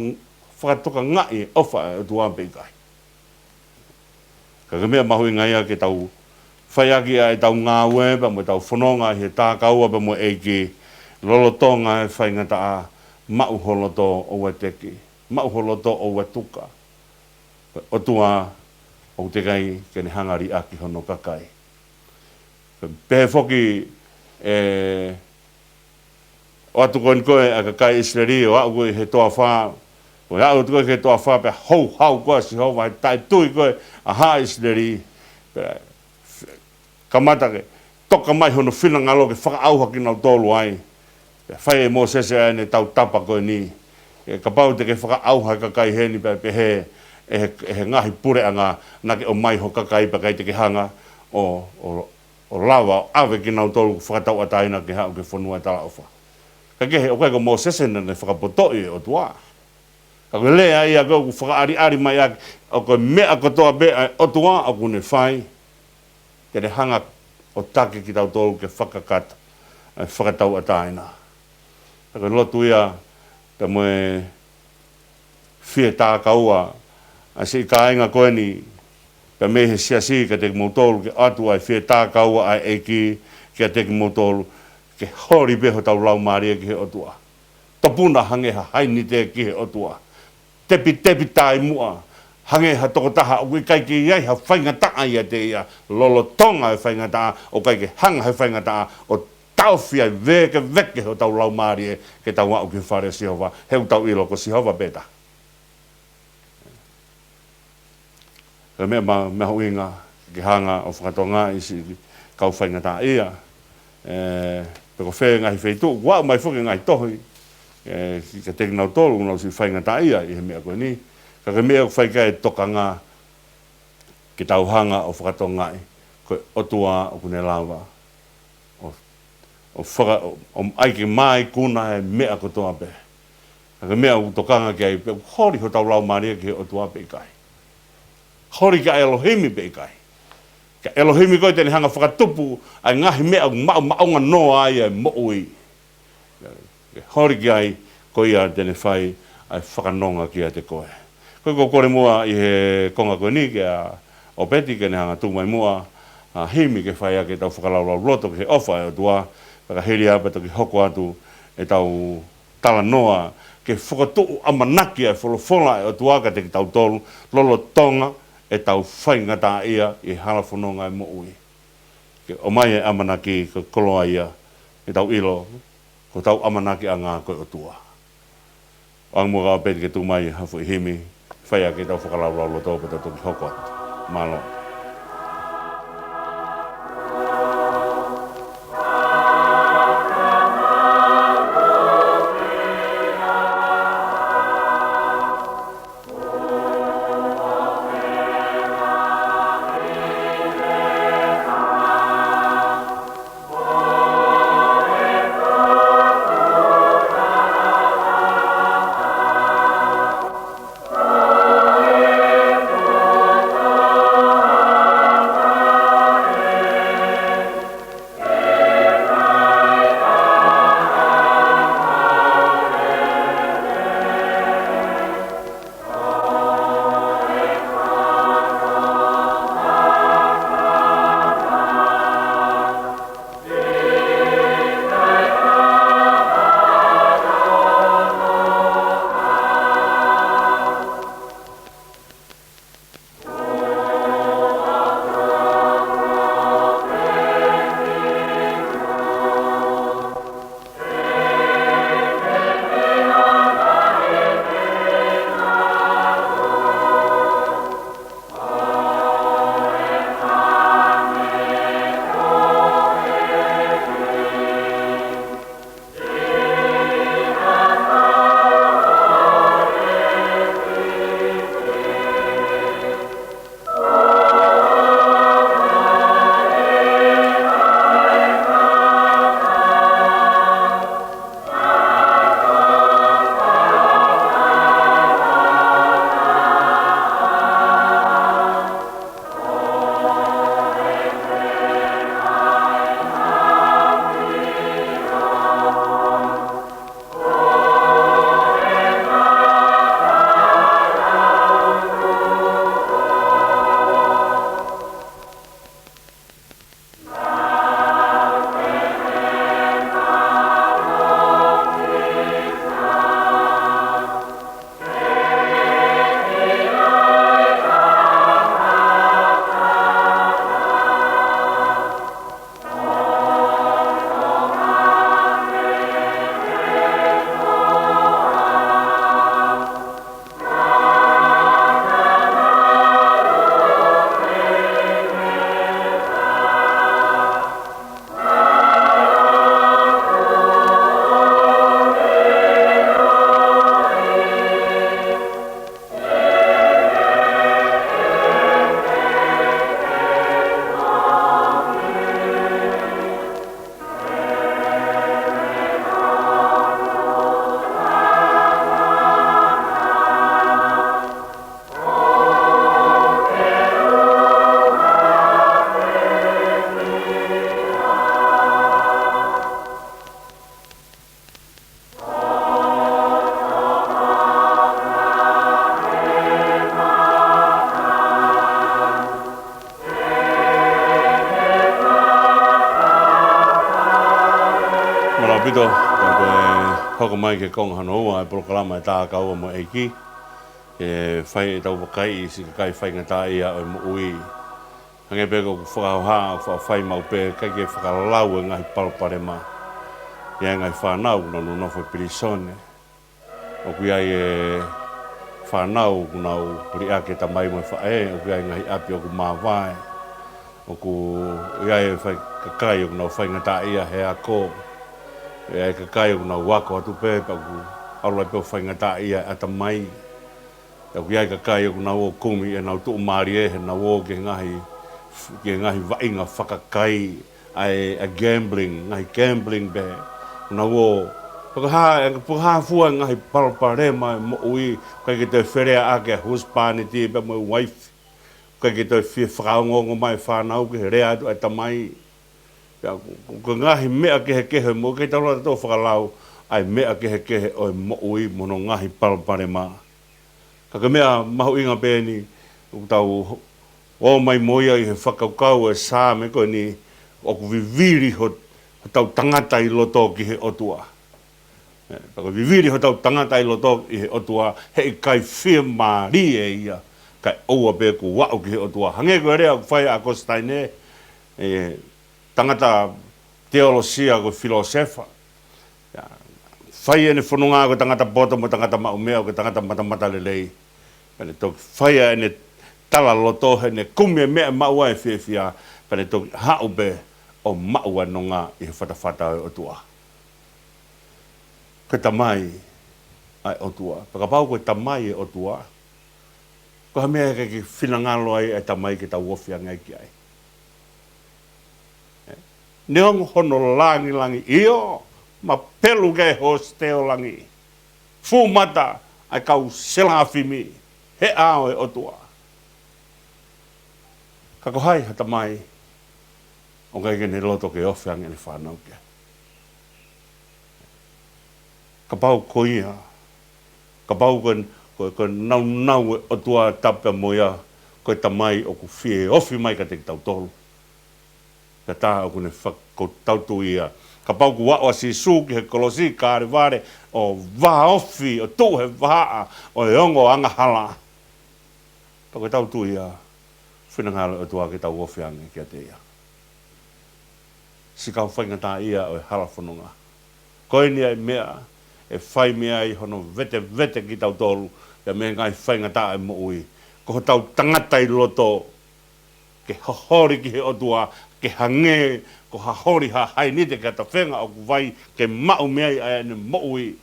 fakatokangaʻi e ʻofa ʻa e ʻOtua pe ʻikai. Ka ko e meʻa mahuʻinga ia ke tau fai ʻaki ʻa ʻetau ngāue pea mo ʻetau fononga ʻi he takaua pea mo e ʻEiki, lolotonga e faingataʻa, maʻu ho loto ʻoua ʻe teki, maʻu ho loto ʻoua ʻe tuka. ʻOtua ʻoku teʻeki ai ke ne hanga liʻaki hono kakai. Pehē foki ē, ʻo ʻatu ko eni ko ē ʻa e kakai ʻIsileli, ʻo aʻu ko ē he toafa, ʻo aʻu atu ko ē he toafa pea houhau ko ē ʻa Sihova he taʻetui ko ē ʻa haʻa ʻIsileli. Pea kamata ke toka mai hono finangalo ke fakaʻauha kinautolu ai. Pea fai ʻe Mōsese ʻa ʻene tautapa ko eni. ʻE kapau te ke fakaʻauha e kakai heni pea pehē ʻe he, ʻe he ngaahi puleʻanga naʻa ke ʻomai ho kakai pea ʻikai te ke hanga ʻo, ʻo, ʻo lava ʻo ʻave kinautolu ʻoku fakatauʻatāina ke haʻu ki he fonua ʻo e talaʻofa. Ka kehe, ʻoku ʻikai ko Mōsese naʻa ne fakapotoʻi e ʻOtua. Ka ko e lea ia ko ē ʻoku fakaʻaliʻali mai ʻaki, ʻa ko e meʻa kotoa pē ʻa e ʻOtua ʻoku ne fai, te ne hanga ʻo taki kitautolu ke fakakakato ʻa e fakatauʻatāina. Ka ko e lotu ia, pea mo e fie tākaua ʻa e siʻi kāinga ko eni, pea mei he siasi kiate kimoutolu, ke ʻoatu ʻa e fie tākaua ʻa e ʻEiki kiate kimoutolu, ke holi pē hotau laumālie ki he ʻOtua. Topuna hangē ha hainite ki he ʻOtua. Tepitepi taʻimuʻa, hangē ha tokotaha ʻoku ʻikai ke ʻi ai ha faingataʻa ʻiate ia, lolotonga e faingataʻa, ʻoku ʻikai ke hanga he faingataʻa ʻo taʻofi ʻa e vēkeveke hotau laumālie ke tau aʻu ki he fale ʻo Sihova, he ʻoku tau ʻilo ko Sihova pē taha. Ko e meʻa ma-, mahuʻinga ke hanga ʻo fakatokangaʻi siʻi kau faingataʻaʻia. ʻE, pe ko fē ngaahi feituʻu, ʻoku aʻu mai foki ngaahi tohi, ʻe, kiate kinautolu ʻoku nau siʻi faingataʻaʻia ʻi he meʻa ko eni. Ka ko e meʻa ʻoku fai ki ai e tokanga, ke tau hanga ʻo fakatokangaʻi, ko e ʻOtua ʻoku ne lava ʻo, ʻo faka-, ʻo, ʻo ʻai ke māikuna e meʻa kotoa pē. Ka ko e meʻa ʻoku tokanga ki ai, pe ʻoku holi hotau laumālie ki he ʻOtua pe ʻikai. Holi kia ʻElohimi pe ʻikai. Kia ʻElohimi ko ē te ne hanga ʻo fakatupu ʻa e ngaahi meʻa ʻoku maʻumaʻunga noa ai ʻa e moʻui. Ke holi ki ai, ko ia te ne fai ʻa e fakanonga kiate koe. Ko ia ʻoku ou kole muʻa ʻi he konga ko eni kia ʻOpeti ke ne hanga ʻo tuku mai muʻa ʻa e himi ke fai ʻaki ʻetau fakalaulauloto ki he ʻofa ʻa e ʻOtua, pea ka hili ai pea toki hoko atu ʻetau talanoa ke fokotuʻu ʻamanaki ʻa e folofola ʻa e ʻOtua kiate kitautolu, lolotonga ʻetau faingataʻaʻia ʻi he hala fononga ʻo e moʻui. Ke ʻomai e ʻamanaki ko e koloa ia, ke tau ʻilo, ko hotau ʻamanakiʻanga ko e ʻOtua. ʻOange muʻa kia ʻOpeti ke tuku mai ha foʻi himi, fai ʻaki ʻetau fakalaulauloto pea tau toki hoko atu. Mālō. Pito, ka ko e hoko mai ki he konga hono ua ʻo e polokalama ʻa e Tākaua mo e ʻEiki, ke fai ʻetau vakai ʻi he siʻi kakai faingataʻaʻia ʻo e moʻui. Hangē pē ko ʻeku fakahoha, ʻoku faʻa fai maʻu pē, ʻikai ke fakalau e ngaahi palopalema. ʻI ai e ngaahi fānau ʻoku nau nonofo ʻi pilīsone. ʻOku ʻi ai e fānau ʻoku nau liʻaki e tamai mo e faʻē, ʻoku ʻi ai e ngaahi ʻapi ʻoku māvae, ʻoku ʻi ai e fai kakai ʻoku nau faingataʻaʻia he ako, ʻi ai e kakai ʻoku nau ako atu pē, pea ʻoku ʻalu ai pē ʻo faingataʻaʻia e ʻatamai. ʻOku ʻi ai e kakai ʻoku nau ō ʻo kumi ʻenau tuʻumālie heʻenau ō ki he ngaahi, ki he ngaahi vaʻinga fakakai, ʻa e, ʻa e gambling, ngaahi gambling pē. ʻOku nau ō, pe ko e hā, pe ko e hā fua e ngaahi palopalema ʻo e moʻui, ʻikai ke toe feleaʻaki e husepāniti pea mo e uaifi. ʻIkai ke toe fie fakaongoongo mai e fānau ki he lea atu ʻa e tamai. Pea ko, ko, ko e ngaahi meʻa kehekehe mo, ʻikai ke tau lava ʻo fakalau ʻa e meʻa kehekehe ʻo e moʻui mo hono ngaahi palopalema. Ka ko e meʻa mahuʻinga pē eni, ʻoku tau ō mai mo ia ʻi he fakakaukau ʻo e Saame ko eni, ʻoku vivili ho, hotau tangata ʻi loto ki he ʻOtua. ʻE, pea ko e vivili hotau tangata ʻi loto ʻi he ʻOtua, heʻikai fiemālie ia, kae ʻoua pē kuo aʻu ki he ʻOtua. Hangē ko e lea ʻoku fai ʻe ʻAkositaine, ʻe, tangata teolosia ko e filōsefa. ʻIo, fai ʻene fononga ko e tangata poto mo e tangata maʻu meʻa, ko e tangata matamatalelei. Pea ne toki fai ʻa ʻene tala loto, heʻene kumi e meʻa ʻe maʻu ai e fiefia, pea ne toki haʻu pē ʻo maʻu ʻa e nonga ʻi he fatafata ʻo e ʻOtua. Ko e Tamai ʻa e ʻOtua. Pea kapau ko e Tamai e ʻOtua, ko e hā e meʻa ʻe ʻikai ke finangalo ai ʻa e Tamai ke tau ofi ange ai ki ai? Neongo hono langilangi, ʻio, mapelu ki ai e hōsite ʻo langi, fū mata ʻa e kau selafimi he ʻao ʻo e ʻOtua. Ka ko hai ha tamai ʻoku ʻikai ke ne loto ke ofi ange ʻene fānau ki ai? Kapau ko ia, kapau ko e, ko e, ko e nāunau ʻo e ʻOtua Tapu mo ia, ko e Tamai ʻoku fie ofi mai kiate kitautolu. Pea tā ʻoku ne fak-, ko ʻetau tui ia. Kapau kuo aʻu ʻa Sīsū ki he kolosi Kalevale ʻo vāofi, ʻo tuʻu he vahaʻa ʻo e ongo angahala, pea ko ʻetau tui ia, finangalo e ʻOtua ke tau ofi ange kiate ia. Siʻi kau faingataʻaʻia ʻo e hala fononga. Ko eni ʻa e meʻa ʻe fai mei ai hono vetevete kitautolu, ia mei he ngaahi faingataʻa ʻo e moʻui. Ko hotau tangata ʻi loto, ke holi ki he ʻOtua, ke hangē ko ha holi ha hainite ki ha tafenga ʻoku vai ke maʻu mei ai ʻa ʻene moʻui.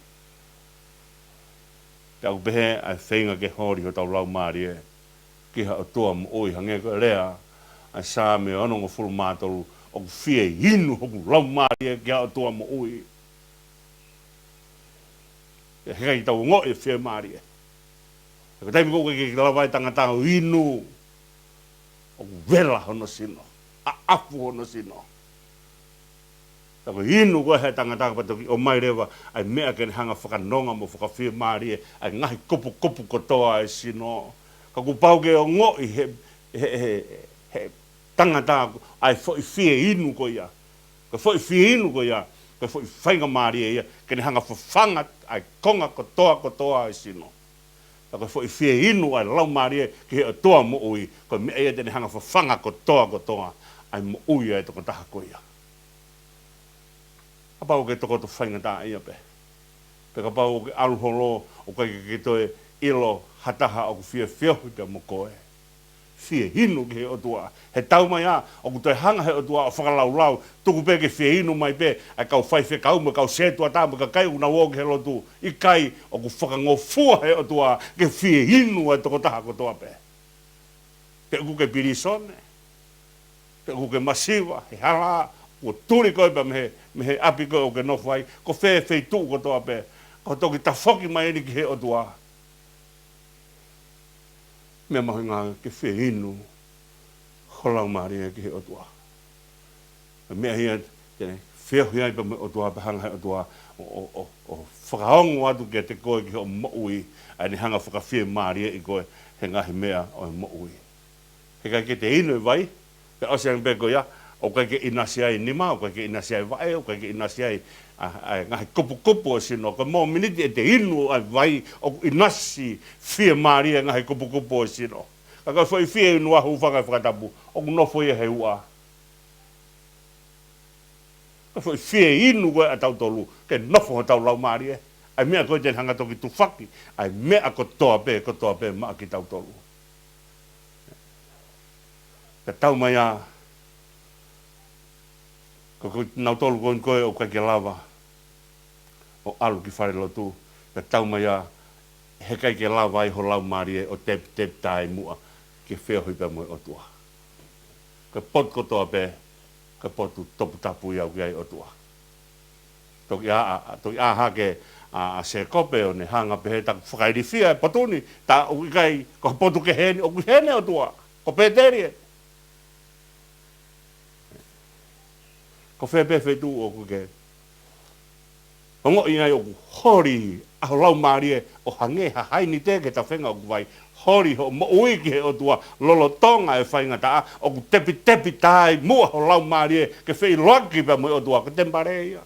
Pea ʻoku pehē ʻa e feinga ke holi hotau laumālie ki ha ʻOtua moʻui, hangē ko e lea ʻa e Saame onongofulu mā tolu, ʻoku fie inu hoku laumālie ki ha ʻOtua moʻui. He ʻikai ke tau ongoʻi e fiemālie. He ko e taimi ko ē ʻoku ʻikai ke lava e tangata ʻo inu, ʻoku vela hono sino, ʻaʻafu hono sino. Pea ko e inu ko ē ʻa e tangata pea toki ʻomai leva ʻa e meʻa ke ne hanga ʻo fakanonga mo fakafiemālie ʻa e ngaahi kupukupu kotoa ʻo e sino. Ka kuo pau ke ongoʻi he, he, he, he tangata ʻa e foʻi fie inu ko ia. Ko e foʻi fie inu ko ia, ko e foʻi faingamālie ia ke ne hanga ʻo fafanga ʻa e konga kotoa kotoa ʻo e sino. Pea ko e foʻi fie inu ʻa e laumālie ki he ʻOtua moʻui, ko e meʻa ia te ne hanga ʻo fafanga kotoa kotoa ʻa e moʻui ʻa e tokotaha ko ia. Kapau ʻoku ke tokoto faingataʻaʻia pē, pe kapau ʻoku ke ʻalu holo ʻo ʻikai ke ke toe ʻilo ha taha ʻoku fie feohi pea mo koe, fie inu ki he ʻOtua. He taumaiā, ʻoku toe hanga he ʻOtua ʻo fakalaulau, tuku pē ke fie inu mai pē ʻa e kau faifekau mo e kau sētuata mo e kakai ʻoku nau ō ki he lotu. ʻIkai, ʻoku fakangofua he ʻOtua ke fie inu ʻa e tokotaha kotoa pē. Pe ʻoku ke pilīsone, pe ʻoku ke masiva he hala, kuo tuli koe pea mei he, mei he ʻapi ko ē ʻoku ke nofo ai, ko fē feituʻu kotoa pē, ka toki tafoki mai eni ki he ʻOtua. Meʻa mahuʻinga ke fie inu ho laumālie ki he ʻOtua. Meʻa ia te ne feohi ai pea mo e ʻOtua, pea hanga he ʻOtua ʻo, ʻo, ʻo, ʻo fakaongo atu kiate koe ki hoʻo moʻui ʻa ʻene hanga ʻo fakafiemālieʻi koe he ngaahi meʻa ʻo e moʻui. He ʻikai ke te inu e vai, pea ʻosi ange pē ko ia, ʻoku ʻikai ke ʻinasi ai e nima, ʻoku ʻikai ke ʻinasi ai e vaʻe, ʻoku ʻikai ke ʻinasi ai ʻa, ʻa e ngaahi kupukupu ʻo e sino. Ko e mōmeniti ʻete inu ai vai ʻoku ʻinasi fiemālie e ngaahi kupukupu ʻo e sino. Ka ko e foʻi fie inu ʻa e hūfanga he fakatapu, ʻoku nofo ia he uʻa. Ko e foʻi fie inu ko ē ʻa tautolu, ke nofo hotau laumālie. ʻA e meʻa ko ē te ne hanga toki tufaki ʻa e meʻa kotoa pē, kotoa pē maʻa kitautolu. Pea tau mai ā, ko, ko nautolu ko eni ko ē ʻoku ʻikai ke lava ʻo ʻalu ki falelotu, pea tau mai ā, heʻikai ke lava ai ho laumālie ʻo tepitepi tā ʻi muʻa ke feohi pea mo e ʻOtua. Ko e potu kotoa pē, ko e potu toputapu ia ʻoku ʻi ai e ʻOtua. Toki ʻā, ʻā, toki ʻā hake ʻa, ʻa Sēkope ʻo ne hanga pehē, taku fakailifia e potu ni, tā ʻoku ʻikai, ko e potu kehe eni, ʻoku ʻi heni e ʻOtua. Ko Pēteli ē. Ko fē pē feituʻu ʻoku ke ongoʻi ai ʻoku holi ʻa ho laumālie ʻo hangē ha hainite ki he tafenga ʻoku vai. Holi hoʻo moʻui ki he ʻOtua lolotonga e faingataʻa, ʻoku tepitepi tā ʻi muʻa ho laumālie ke feʻiloaki pea mo e ʻOtua, ko e temipale ia.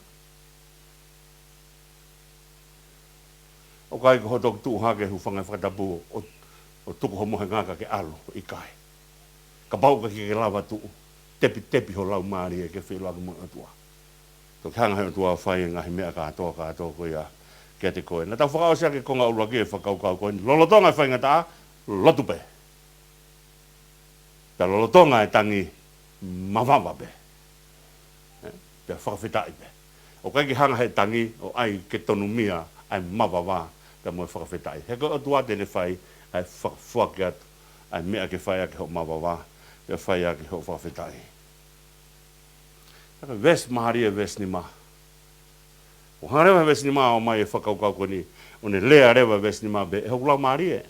ʻOku ʻikai ko hoʻo toki tuʻu hake he hūfanga he fakatapu ʻo, ʻo tuku ho mohenga kae ke ʻalu, ʻikai. Kapau ʻoku ʻikai ke ke lava tuʻu, tepitepi ho laumālie ke feʻiloaki mo e ʻOtua. Toki hanga he ʻOtua ʻo fai e ngaahi meʻa kātoa, kātoa ko ia kiate koe. Naʻa tau fakaʻosi ʻaki e konga ʻuluaki e fakakaukau ko eni, lolotonga e faingataʻa, lotu pē. Pea lolotonga e tangi, mavava pē. Ē? Pea fakafetaʻi pē. ʻOku ʻikai ke hanga he tangi ʻo ʻai ke tonumia ʻa e mavava pea mo e fakafetaʻi. He ko e ʻOtua te ne fai ʻa e fakafoaki atu ʻa e meʻa ke fai ʻaki hoʻo mavava, pea fai ʻaki hoʻo fakafetaʻi. Ka ko e veesi mālie e veesi nima. ʻOku hanga leva he veesi nima ʻo ʻomai e fakakaukau ko eni, ʻo ne lea leva he veesi nima pē, ʻe hoku laumālie,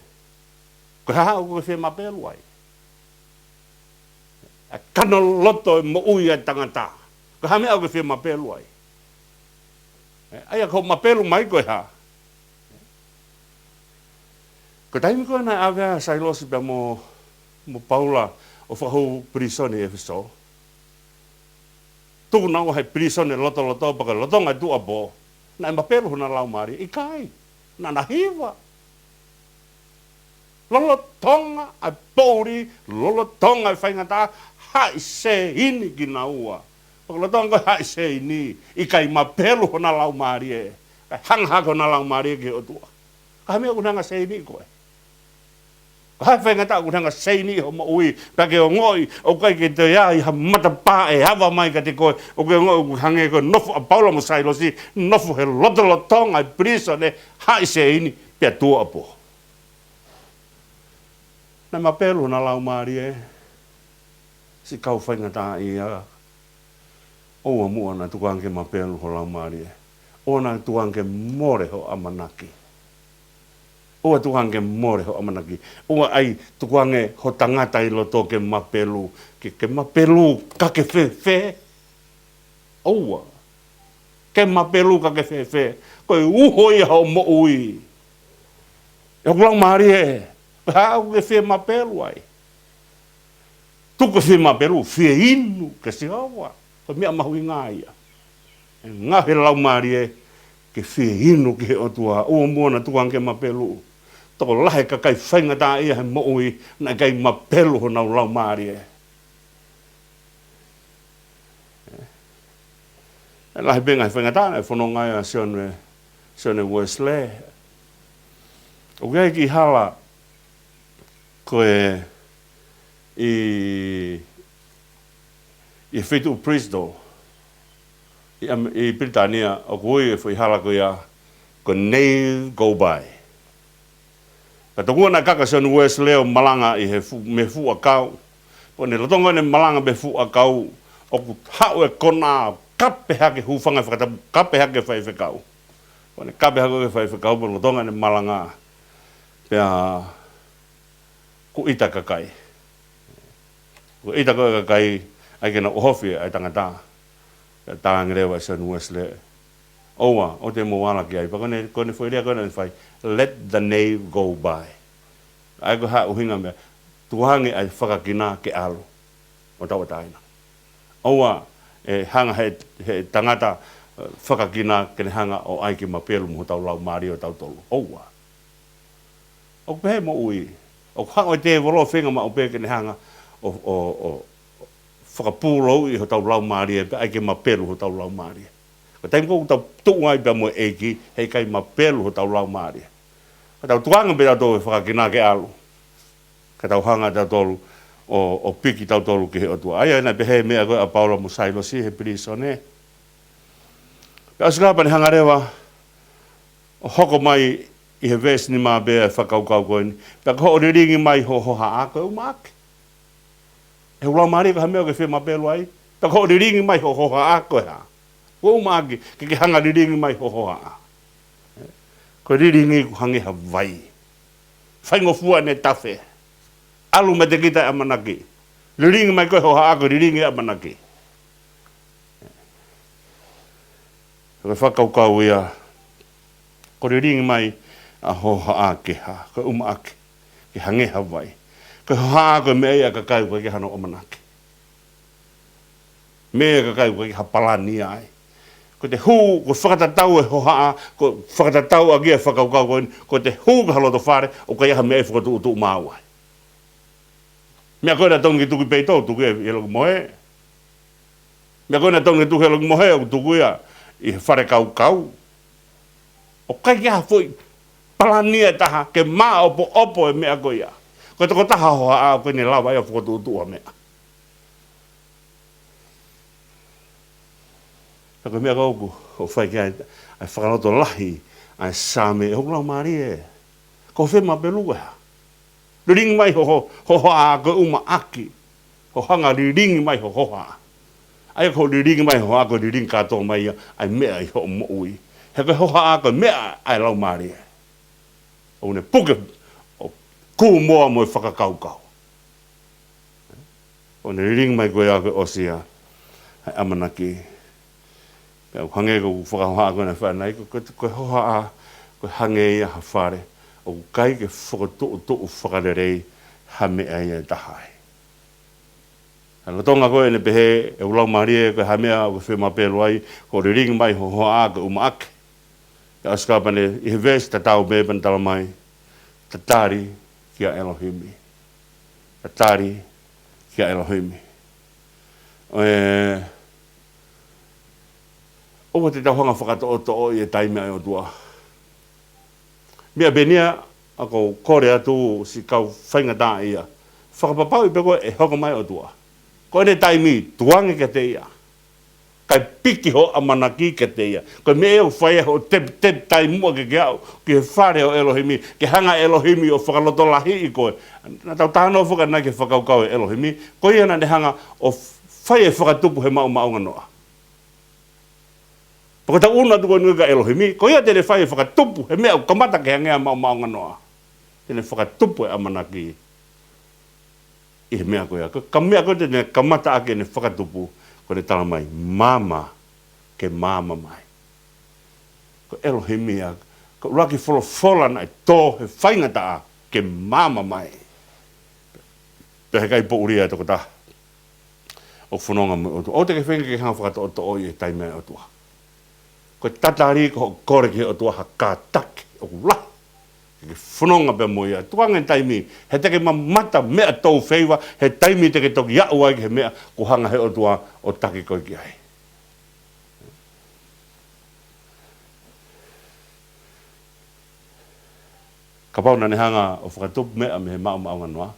ko e hā ʻoku ke fie mapelu ai? ʻA e kano loto e moʻui ʻa e tangata. Ko e hā e meʻa ʻoku ke fie mapelu ai? Ē, ʻa ia ko hoʻo mapelu mai ko e hā? Ko e taimi ko ē naʻe ʻave ai ʻa Sailosi pea mo, mo Paula ʻo fakahū pilīsone ʻi ʻEfesō. Tuku naua he pilīsone lotoloto pea ko e lotonga e tuʻuapō. Naʻe mapelu hona laumālie? ʻIkai. Naʻa na hiva. Lolotonga ʻa e poʻuli, lolotonga e faingataʻa, haʻi seini kinaua. Pea ko e lolotonga ko e haʻi seini, ʻikai mapelu hona laumālie. Kae hanga hake hona laumālie ki he ʻOtua. Ko e hā e meʻa ʻoku ne hanga seiniʻi koe? Ko e hā e faingataʻa ʻoku ne hanga seiniʻi hoʻo moʻui, pea ke ongoʻi ʻoku ʻikai ke toe ʻi ai ha matapā ʻe ava mai kiate koe, ʻoku ke ongoʻi ʻoku hangē ko e nofo ʻa Paula mo Sailosi, nofo he lotolotonga e pilīsone, haʻi seini, pea tuʻuapō. Naʻe mapelu hona laumālie, siʻi kau faingataʻaʻia. ʻOua muʻa naʻa tuku ange ke mapelu ho laumālie. ʻOua naʻa tuku ange ke mole ho ʻamanaki. ʻOua tuku ange ke mole ho ʻamanaki. ʻOua ʻai tuku ange ho tangata ʻi loto ke mapelu. Ke, ke mapelu ka ke fēfē? ʻOua. Ke mapelu ka ke fēfē? Ko e uho ia hoʻo moʻui. ʻE hoku laumālie, ko e hā ʻoku ke fie mapelu ai? Tuku e fie mapelu, fie inu kia Sihova. Ko e meʻa mahuʻinga ia. ʻE ngaohi e laumālie ke fie inu ki he ʻOtua, ʻoua muʻa naʻa tuku ange ke mapelu. Tokolahi e kakai faingataʻaʻia he moʻui, naʻe ʻikai mapelu honau laumālie. ʻE lahi pē ngaahi faingataʻa naʻe fononga ai ʻa Sione, Sione Uesilē. ʻOku ʻi ai e kiʻi hala ko ē ʻi, ʻi he feituʻu Bristol, ʻi Am-, ʻi Pilitānia, ʻoku ui e foʻi hala ko ia ko e Nave Go By. Ka tokua naʻe kaka ʻa Sione Uesilē ʻo malanga ʻi he fu-, mei he fuʻu ʻakau. Pea ko ʻene lolotonga ʻene malanga mei he fuʻu ʻakau, ʻoku haʻu e konā ʻo kape hake, hūfanga he fakatapu, kape hake ki he faifekau. Pea ne kape hake ki he faifekau, pea lolotonga ʻene malanga, pea kuo ʻita e kakai. Kuo ʻita ko ē e kakai, ʻai ke nau ʻohofi ʻa e tangata. Pea talaange leva ʻe Sione Uesilē, ʻoua, ʻoua te mou ala ki ai. Pea ko ʻene, ko ʻene foʻi lea ko ē naʻa ne fai, "Let the nave go by." ʻA ia ko e hā e ʻuhinga e meʻa? Tuku ange ʻa e fakakina ke ʻalu ʻo tauʻatāina. ʻOua ʻe hanga he, he tangata fakakina ke ne hanga ʻo ʻai ke mapelu mo hotau laumālie ʻo tautolu. ʻOua. ʻOku pehē moʻui. ʻOku hanga ʻe he tēvolo ʻo feinga maʻu pē ke ne hanga ʻo, ʻo, ʻo fakapūlouʻi hotau laumālie pea ʻai ke mapelu hotau laumālie. Ko e taimi ko ē ʻoku tau tuʻu ai pea mo e ʻEiki, heʻikai mapelu hotau laumālie. Ka tau tukuange pē tautolu e fakakina ke ʻalu. Ka tau hanga tautolu ʻo, ʻo piki tautolu ki he ʻOtua. ʻA ia naʻe pehē e meʻa ko ē ʻa Paula mo Sailosi he pilīsone. Pea ʻosi ko ia pea ne hanga leva ʻo hoko mai ʻi he veesi nima pē e fakakaukau ko eni. Pea ko hoʻo lilingi mai ho hohaʻa ko e ʻumaʻake. ʻE he laumālie ko e hā e meʻa ʻoku ke fie mapelu ai? Pea ko hoʻo lilingi mai ho hohaʻa ko e hā? Ko e ʻumaʻake, ke ke hanga lilingi mai ho hohaʻa. Ko e lilingi ʻoku hangē ha vai. Faingofua ʻene tafe. ʻAlu meiate kita e ʻamanaki. Lilingi mai ko e hohaʻa ko e lilingi e ʻamanaki. Ko e fakakaukau ia, ko e lilingi mai ʻa e hohaʻa ke hā, ko e ʻumaʻake, ke hangē ha vai. Ko e hohaʻa ko e meʻa ia ʻa e kakai ʻoku ʻikai ke ʻi ai hano ʻamanaki. Meʻa ia ʻa e kakai ʻoku ʻikai ke ʻi ai ha palani ai. Ko ʻete hū, ko e fakatatau e hohaʻa, ko e fakatatau ʻaki e fakakaukau ko eni, ko ʻete hū ki ha loto fale, ʻoku ʻikai ha meʻa ia ʻe fokotuʻutuʻu maʻau ai. Meʻa ko ē naʻe tonu ke tuku ʻi peito, tuku ia ʻi he loki mohe. Meʻa ko ē naʻe tonu ke tuku he loki mohe, ʻoku tuku ia ʻi he fale kaukau. ʻOku ʻikai ke ʻi ai ha foʻi palani ʻe taha ke maʻopoʻopo e meʻa ko ia. Ko e tokotaha hohaʻa ʻoku ʻikai ke ne lava ia ʻo fokotuʻutuʻu ha meʻa. Ka ko e meʻa ko ē ʻoku, ʻoku fai ki ai ʻa e fakalotolahi ʻa e Saame, ʻe hoku laumālie, ko hoʻo fie mapelu ko e hā? Lilingi mai ho, ho, ho hohaʻa ko e ʻumaʻake. Hoʻo hanga lilingi mai ho hohaʻa. ʻA ia ko hoʻo lilingi mai ho hohaʻa ko e lilingi kātoa mai ia ʻa e meʻa ʻi hoʻo moʻui. He ko e hohaʻa ko e meʻa ʻa e laumālie. ʻOku ne puke ʻo kū moa mo e fakakaukau. ʻOku ne lilingi mai ko ia ko e ʻosi ia ʻa e ʻamanaki. Pea ʻoku hangē ko e fakahohaʻa ko ē naʻe fai ʻanenai, ko, ko, ko e hohaʻa, ko e hangē ia ha fale ʻoku ʻikai ke fokotuʻutuʻu fakalelei ha meʻa ia ʻe taha ai. ʻA e lolotonga ko ē ʻene pehē, ʻe hoku laumālie, ko e hā e meʻa ʻoku ke fie mapelu ai, ko hoʻo lilingi mai ho hohaʻa ko e ʻumaʻake. Pea ʻosi ko ia pea ne, ʻi he veesi tatau pē pea ne talamai, tatali kia ʻElohimi. Tatali kia ʻElohimi. ʻOku, ʻoua te tau hanga fakatoʻotoʻo ʻi he taimi ʻa e ʻOtua. Meʻa pē eni ia ʻoku ou kole atu siʻi kau faingataʻaʻia. Fakapapauʻi pē ko ē ʻe hoko mai e ʻOtua. Ko ʻene taimi, tukuange kiate ia. Kae piki hoʻo ʻamanaki kiate ia. Ko e meʻa ia ʻoku fai ai hoʻo tep, tep tai muʻa ke ke aʻu ki he fale ʻo ʻElohimi, ke hanga ʻe ʻElohimi ʻo fakalotolahiʻi koe. Naʻa tau talanoa foki ʻanenai ki he fakakaukau ʻo ʻElohimi, ko ia naʻa ne hanga ʻo fai e fakatupu he maʻumaʻunganoa. Pea ko ʻetau ʻunu atu ko eni kia ʻElohimi, ko ia te ne fai e fakatupu he meʻa ʻoku kamata ke hangē ha maʻumaʻunganoa. Te ne fakatupu e ʻamanaki ʻi he meʻa ko ia. Ko e, ko e meʻa ko ē te ne kamata ʻaki ʻene fakatupu, ko ʻene talamai, maama, ke maama mai. Ko ʻElohimi ia, ko e ʻuluaki folofola naʻe tō he faingataʻa, ke maama mai. Pea heʻikai poʻuli ia e tokotaha ʻoku fononga mo e ʻOtua. ʻOua te ke feinga ke hanga fakatoʻotoʻo ʻi he taimi ʻa e ʻOtua. Ko e tatali ko hoʻo kole ki he ʻOtua ha kātaki ʻoku lahi ke ke fononga pea mo ia. Tukuange e taimi, he te ke mamata meʻa tō feiva, he taimi te ke toki aʻu ai ki he meʻa kuo hanga he ʻOtua ʻo taki koe ki ai. Kapau naʻa ne hanga ʻo fakatupu meʻa mei he maʻumaʻunganoa,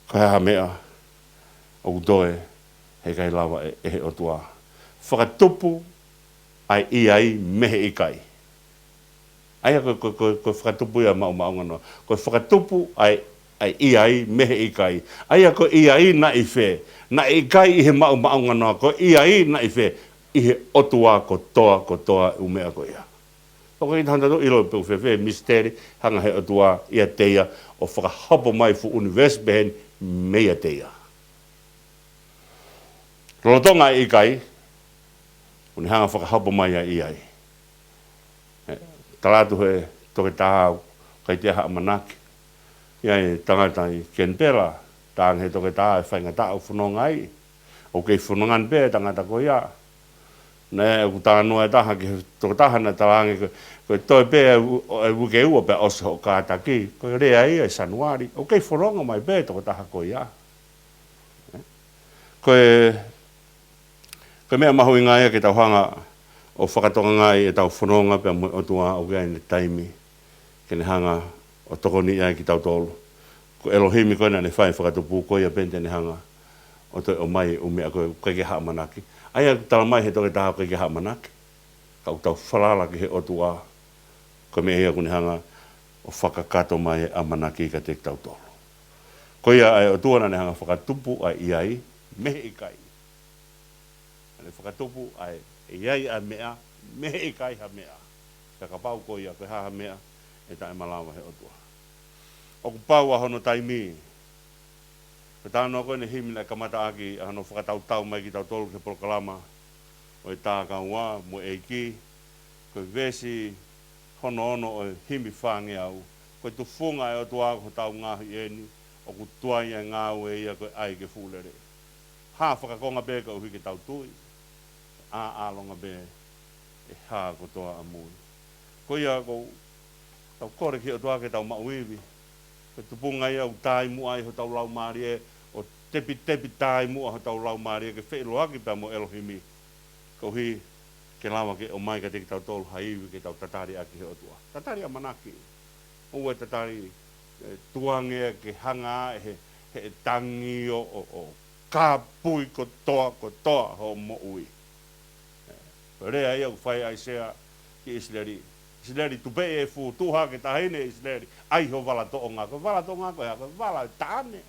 ko e hā ha meʻa ʻoku toe heʻikai lava ʻe, ʻe he ʻOtua? Fakatupu ʻa e ʻi ai mei he ʻikai. ʻA ia ko e, ko e, ko e, ko e fakatupu ia maʻumaʻunganoa. Ko e fakatupu ʻa e, ʻa e ʻi ai mei he ʻikai. ʻA ia ko e ʻi ai naʻe ʻi fē? Naʻe ʻikai ʻi he maʻumaʻunganoa. Ko e ʻi ai naʻe ʻi fē? ʻI he ʻOtua kotoa, kotoa ʻū meʻa ko ia. ʻOku ʻikai ke tau ʻilo pe ʻoku fēfē e misiteli, hanga he ʻOtua ʻiate ia ʻo fakahopo mai e fuʻu ʻunivēsi pehē ni meiate ia. Lolotonga e ʻikai, ʻoku ne hanga fakahopo mai ʻa e ʻi ai. ʻE, tala atu he toketā ʻoku ʻikai toe ʻi ai ha ʻamanaki. ʻI ai e tangata ʻi Kenipela, talaange he toketā e faingataʻa ʻoku fononga ai. ʻOku kei fononga ni pē e tangata ko ia. Naʻe ʻoku talanoa e taha ki he tokotaha naʻe talaange ko, ko e toe pē e u-, e uike ua pea ʻosi hoʻo kātaki. Ko e lea ia ʻi Sānuali. ʻOku kei fononga mai pē e tokotaha ko ia. Ko e, ko e meʻa mahuʻinga ia ke tau hanga ʻo fakatokangaʻi ʻetau fononga pea mo e ʻOtua ʻoku ʻi ai ʻene taimi ke ne hanga ʻo tokoniʻi ai kitautolu. Ko ʻElohimi ko ē naʻa ne fai e fakatupu ko ia pē te ne hanga ʻo toe ʻomai e ʻū meʻa ko ē ʻoku ʻikai ke ha ʻamanaki. ʻA ia ʻoku talamai he toketā ʻoku ʻikai ke ha ʻamanaki. Ka ʻoku tau falala ki he ʻOtua, ko e meʻa ia ʻoku ne hanga ʻo fakakakato mai e ʻamanaki kiate kitautolu. Ko ia ʻa e ʻOtua naʻa ne hanga fakatupu ʻa e ʻi ai mei he ʻikai. Naʻa ne fakatupu ʻa e ʻi ai ʻa e meʻa mei he ʻikai ha meʻa. Ka kapau ko ia ko e hā ha meʻa ʻe taʻemalava he ʻOtua. ʻOku pau ʻa hono taimi. Ko e talanoa ko eni e himi naʻe kamata ʻaki ʻa hono fakatautau mai kitautolu ki he polokalama ʻo e Tākaua mo e ʻEiki, ko e veesi hono ono ʻo e himi fāngeau. Ko e tufunga ʻa e ʻOtua ko hotau ngaahi ʻeni, ʻoku tuai ʻa e ngāue ia ko e ʻai ke fuʻu lelei. Hā fakakonga pē koeʻuhi ke tau tui, ʻa ʻalonga pē ʻe hā kotoa ʻamui. Ko ia ʻoku tau kole ki he ʻOtua ke tau maʻu ivi. Ko e tupunga ia ʻoku tāimuʻa ai hotau laumālie, ʻo tepitepi tāimuʻa hotau laumālie ke feʻiloaki pea mo ʻElohimi. Koeʻuhi ke lava ke ʻomai kiate kitautolu ha ivi ke tau tatali ʻaki he ʻOtua. Tatali ʻamanaki. ʻOua ʻe tatali, e, tuange ke hanga ʻe he, he tangi ʻo, ʻo, ʻo kāpui kotoa, kotoa hoʻo moʻui. E, ko e lea ia ʻoku fai ʻe ʻAisea ki ʻIsileli. ʻIsileli, tupeʻi e fū, tuʻu hake taʻahine ʻIsileli, ʻai ho vala toʻonga. Ko e vala toʻonga ko e hā? Ko e vala ʻo e taʻane.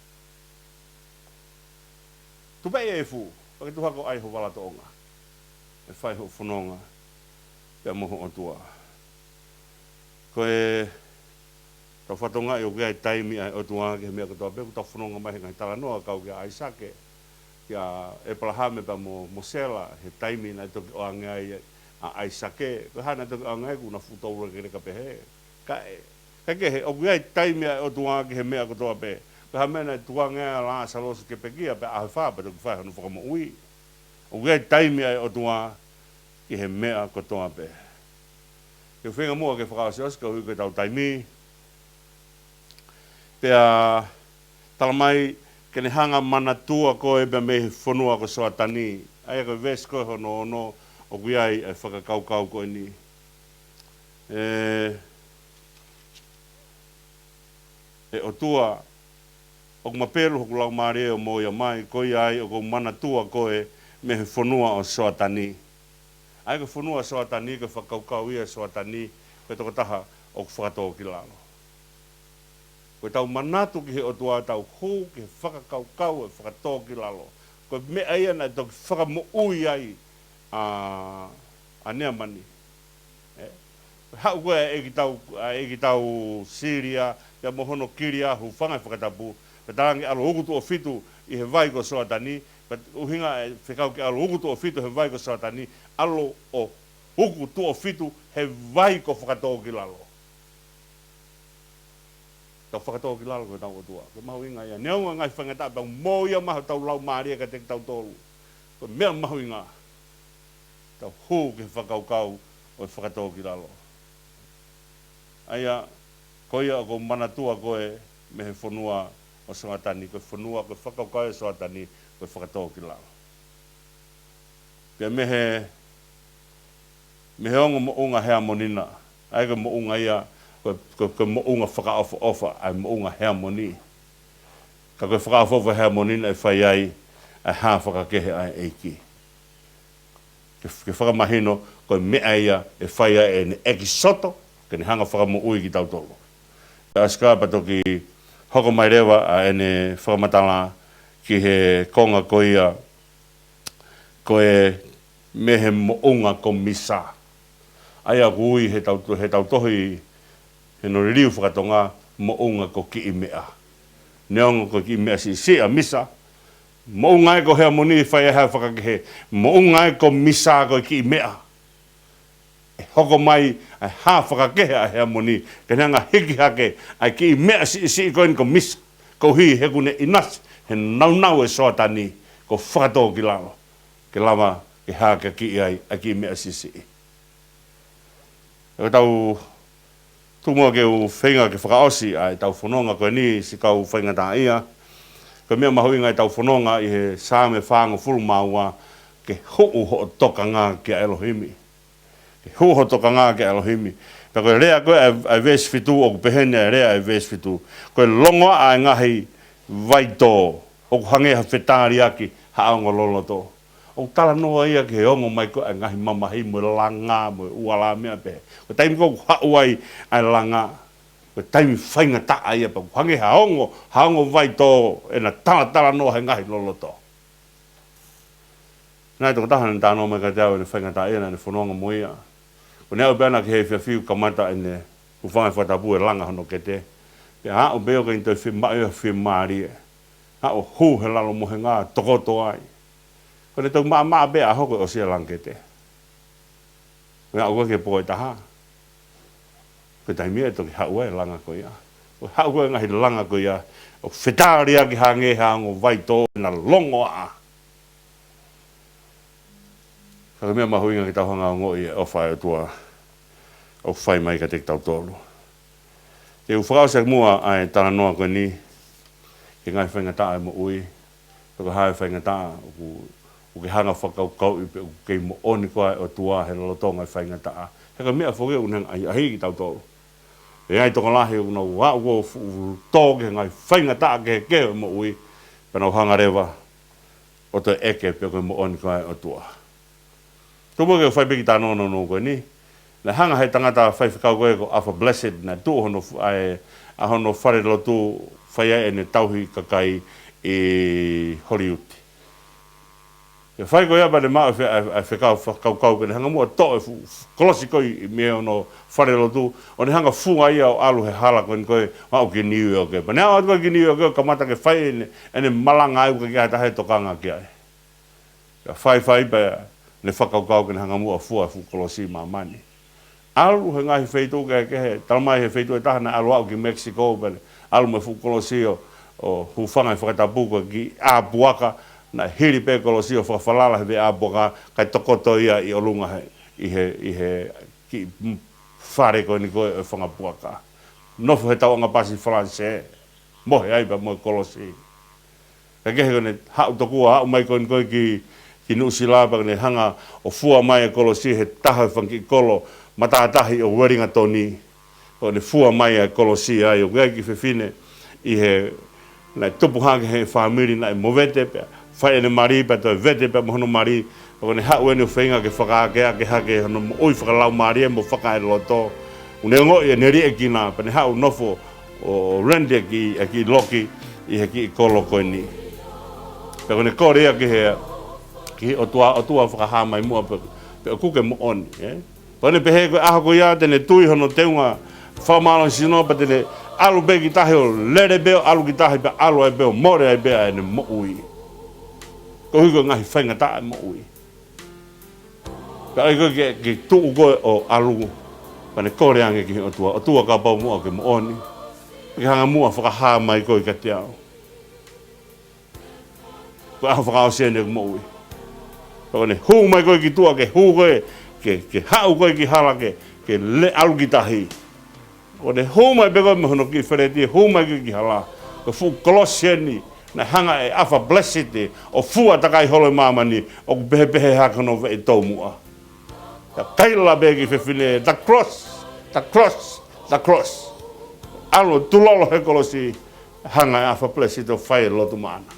Tupeʻi e fū, pea ke tuʻu hake ʻo ʻai ho vala toʻonga. ʻE fai hoʻo fononga pea mo ho ʻOtua. Ko e tau fakatokangaʻi ʻoku ʻi ai e taimi ʻa e ʻOtua ki he meʻa kotoa pē, ʻoku tau fononga mai he ngaahi talanoa kau kia ʻAisake, kia ʻĒpalahame pea mo, mo Sela, he taimi naʻe toki ʻoange ai ʻa ʻAisake, ko e hā naʻe toki ʻoange ai, kuo na fuʻu toulekeleka pehē. Kae, kae kehe, ʻoku ʻi ai e taimi ʻa e ʻOtua ki he meʻa kotoa pē. Ko e hā e meʻa naʻe tukuange ai ʻa Lāsalosi ke pekia pea ʻaho ʻe fā pea toki fai hono fakamoʻui. ʻOku ʻi ai e taimi ʻa e ʻOtua ki he meʻa kotoa pē. Ke u feinga muʻa ke fakaʻosiʻosi koeʻuhi ko ʻetau taimi. Pea talamai ke ne hanga manatua koe pea mei he fonua ko Soatani. ʻA ia ko e veesi ko ē hono ono ʻoku ʻi ai e fakakaukau ko eni. E, ʻE ʻOtua, ʻoku mapelu hoku laumālie ʻo moʻui mai, ko ia ai ʻoku ou manatua koe mei he fonua ʻo Soatani. ʻA ia ko e fonua Soatani, ko e fakakaukau ia Soatani, ko e tokotaha ʻoku fakatōkilalo. Ko ʻetau manatu ki he ʻOtua, tau hū ki he fakakaukau ʻo e fakatōkilalo. Ko e meʻa ia naʻe toki fakamoʻui ai ʻa, ʻa Neamani. ʻE, haʻu ko ē ʻa e ʻeikitau, ʻa e ʻeikitau Sīlia, pea mo hono kili ʻa e hūfanga he fakatapu, pea talaange ʻalu ʻo uku tuʻo fitu ʻi he vai ko Soatani, pea ʻuhinga e fekau ke ʻalu ʻo uku tuʻo fitu he vai ko Soatani, ʻalu ʻo uku tuʻo fitu he vai ko fakatōkilalo. Tau fakatōkilalo ki hotau ʻOtua. Ko e mahuʻinga ia. Neongo e ngaahi faingataʻa pea ʻoku moʻui mai hotau laumālie kiate kitautolu. Ko e meʻa mahuʻinga. Tau hū ki he fakakaukau ʻo e fakatōkilalo. ʻA ia, ko ia ʻoku ou manatua koe mei he fonua ʻo Soatani. Ko e fonua, ko e fakakaukau ʻo Soatani, ko e fakatōkilalo. Pea mei he, mei he ongo moʻunga Heamoni na, ʻa ia ko e moʻunga ia, ko, ko, ko e moʻunga fakaʻofoʻofa, ʻa e moʻunga Heamoni. Ka ko e fakaʻofoʻofa Heamoni na ʻe fai ai ʻa e hā fakakehe ʻa e ʻEiki. Ke, ke fakamahino, ko e meʻa ia ʻe fai ai ʻene ʻekisoto, ke ne hanga fakamoʻui kitautolu. Pea ʻosi ko ia pea toki hoko mai leva ʻa ʻene fakamatala ki he konga ko ia, ko e mei he moʻunga ko Misa. ʻA ia ʻoku ui he tau, he tau tohi, he no liliu fakatonga, moʻunga ko Kiʻimeʻa. Neongo ko e kiʻi meʻa siʻisiʻi ʻa Misa. Moʻunga ē ko Heamoni fai ʻa e hā fakakehe. Moʻunga ē ko Misa ko e kiʻi meʻa. ʻE hoko mai ʻa e hā fakakehe ʻa Heamoni, ke ne hanga hiki hake ʻa e kiʻi meʻa siʻisiʻi ko eni ko Misa, koeʻuhi he ʻoku ne ʻinasi he naunau ʻe Soatani, ko e fakatōkilalo, ke lava ke hā ke kiʻi ai ʻa e kiʻi meʻa siʻisiʻi. ʻE tau tuku muʻa ke u feinga ke fakaʻosi ʻa ʻetau fononga ko eni siʻi kau faingataʻaʻia. Ko e meʻa mahuʻinga ʻetau fononga ʻi he Saame fāngofulu mā ua, ke huʻu hoʻo tokanga kia ʻElohimi. Ke huʻu hoʻo tokanga kia ʻElohimi. Pea ko e lea ko ē ʻa e, ʻa e veesi fitu, ʻoku pehē ni ʻa e lea ʻa e veesi fitu: Ko e longoaʻa ʻa e ngaahi vaitō ʻoku hangē ha fetaliaki ha ongo loloto. ʻOku talanoa ia ki he ongo mai ko ē ʻa e ngaahi mamahi mo e langa mo e ʻū ala meʻa pehē. Ko e taimi ko ē ʻoku haʻu ai ʻa e langa, ko e taimi faingataʻa ia, pea ʻoku hangē ha ongo, ha ongo vaitō ʻena talatalanoa he ngaahi loloto. Naʻe tokotaha naʻa ne talanoa mai kiate au ʻene faingataʻaʻia naʻa ne fononga mo ia. Ko ʻene aʻu pē ʻana ki he efiafi ʻo kamata ʻene hūfanga he fakatapu e langa hono kete. Pea aʻu pē ʻo ʻikai toe fiemaʻu ia ha fiemālie. Aʻu ʻo hū he lalo mohenga, tokoto ai. Ko ʻene toki maʻamaʻa pē ʻaho ko ē ʻosi e langa kete. Pea aʻu ko ē ki he pō ʻe taha, ko e taimi ia ʻe toki haʻu ai e langa ko ia. ʻOku haʻu ko ē e ngaahi langa ko ia, ʻoku fetaliaki hangē ha ongo vaitō ʻena longoaʻa. Ka ko e meʻa mahuʻinga ke tau hanga ʻo ongoʻi e ʻofa ʻa e ʻOtua ʻoku fai mai kiate kitautolu. Te u fakaʻosi atu muʻa ʻa e talanoa ko eni ki he ngaahi faingataʻa ʻo e moʻui. Pe ko e hā e faingataʻa ʻoku, ʻoku ke hanga ʻo fakakaukauʻi pe ʻoku kei moʻoni koā e ʻOtua he lolotonga e faingataʻa. He ko e meʻa foki ʻoku ne hanga ʻo ʻahiʻahiʻi kitautolu. ʻE ʻi ai e tokolahi ʻoku nau aʻu ʻo fuʻu tō ki he ngaahi faingataʻa kehekehe ʻo e moʻui, pea nau hanga leva ʻo toe ʻeke pe ko e moʻoni koā e ʻOtua. Tuku muʻa ke u fai pē kiʻi talanoa nounou ko eni. Naʻe hanga ʻe he tangata faifekau ko ē ko ʻAfa Blessed, naʻe tuʻu hono fu-, ʻa e, ʻa hono falelotu fai ai ʻene tauhi kakai ʻi Holiuti. ʻI he fai ko ia pea ne maʻu e fe-, ʻa e, ʻa e fekau fakakaukau ke ne hanga muʻa ʻo toʻo e fuʻu kolosi ko ē mei hono falelotu, ʻo ne hanga ʻo fua ia ʻo ʻalu he hala ko eni ko ē ʻo aʻu ki Niu ʻIoke. Pea ne aʻu atu ko ē ki Niu ʻIoke ʻo kamata ke fai ʻene, ʻene malanga ai, ʻoku ʻikai ke ʻi ai ha taha ʻe tokanga ki ai. Pea faifai pea ne fakakaukau ke ne hanga muʻa ʻo fua e fuʻu kolosi ʻi māmani. ʻAlu he ngaahi feituʻu kehekehe, talamai he feituʻu ʻe taha naʻe ʻalu ʻo aʻu ki Mexico, pea ne ʻalu mo e fuʻu kolosi ʻo, ʻo hūfanga he fakatapu ko ē ki he ʻā puaka, naʻe hili pē e kolosi ʻo fakafalala he veʻe ʻā puaka, kae tokoto ia ʻi ʻolunga he, ʻi he, ʻi he kiʻi fale ko eni ko ē ʻo e fanga puaka. Nofo he tauʻanga pasi Falanisē, mohe ai pea mo e kolosi. Kae kehe ko ʻene haʻu tokua, haʻu mai ko eni ko ē ki, ki Nuʻusila pea ko ʻene hanga ʻo fua mai e kolosi he taha e fanga kiʻi kolo matātahi ʻo Uelingatoni. Pea ko ʻene fua mai e kolosi ai, ʻoku ʻi ai e kiʻi fefine ʻi he, naʻe tupu hake he fāmili naʻe movete pea fai ʻene mali pea toe vete pea mo hono mali. Pea ko ʻene haʻu eni ʻo feinga ke fakaakeake hake hono moʻui fakalaumālie mo fakaeloto. ʻOku ne ongoʻi ʻene liʻekina, pea ne haʻu ʻo nofo ʻo rent e kiʻi, e kiʻi loki ʻi he kiʻi kolo ko eni. Pea ko ʻene kole ia ki he, ki he ʻOtua, ʻOtua fakahā mai muʻa pe, pe ʻoku ke moʻoni, ē? Pea ko ʻene pehē ko e ʻaho ko ia te ne tui hono teunga fakamālohisino pea te ne ʻalu pē ki tahi ʻo lele pē ʻo ʻalu ki tahi pea ʻalu ai pē ʻo mole ai pē ʻa ʻene moʻui. Koeʻuhi ko e ngaahi faingataʻa e moʻui. Pea ʻai ko ē ke, ke tuʻu ko ē ʻo ʻalu, pea ne kole ange ki he ʻOtua, ʻOtua kapau muʻa ʻoku ke moʻoni, ke hanga muʻa ʻo fakahā mai koe kiate au. Ko e ʻaho fakaʻosi eni ʻeku moʻui. Pea ko ʻene hū mai ko ē ki tuʻa, ke hū ko ē, ke, ke haʻu ko ē ki hala ke, ke lele ʻalu ki tahi. Ko ʻene hū mai pē ko ē mei hono kiʻi feleti, hū mai ki, ki hala. Ko e fuʻu kolosi eni naʻe hanga ʻe ʻAfa Blessed ʻo fua takai holo ʻi māmani, ʻoku pehepehē hake hono veʻe toumuʻa. Pea kaila pē e kiʻi fefine, "The cross, the cross, the cross." ʻAlu ʻo tulolo he kolosi, hanga ʻe ʻAfa Blessed ʻo fai e lotu maʻana.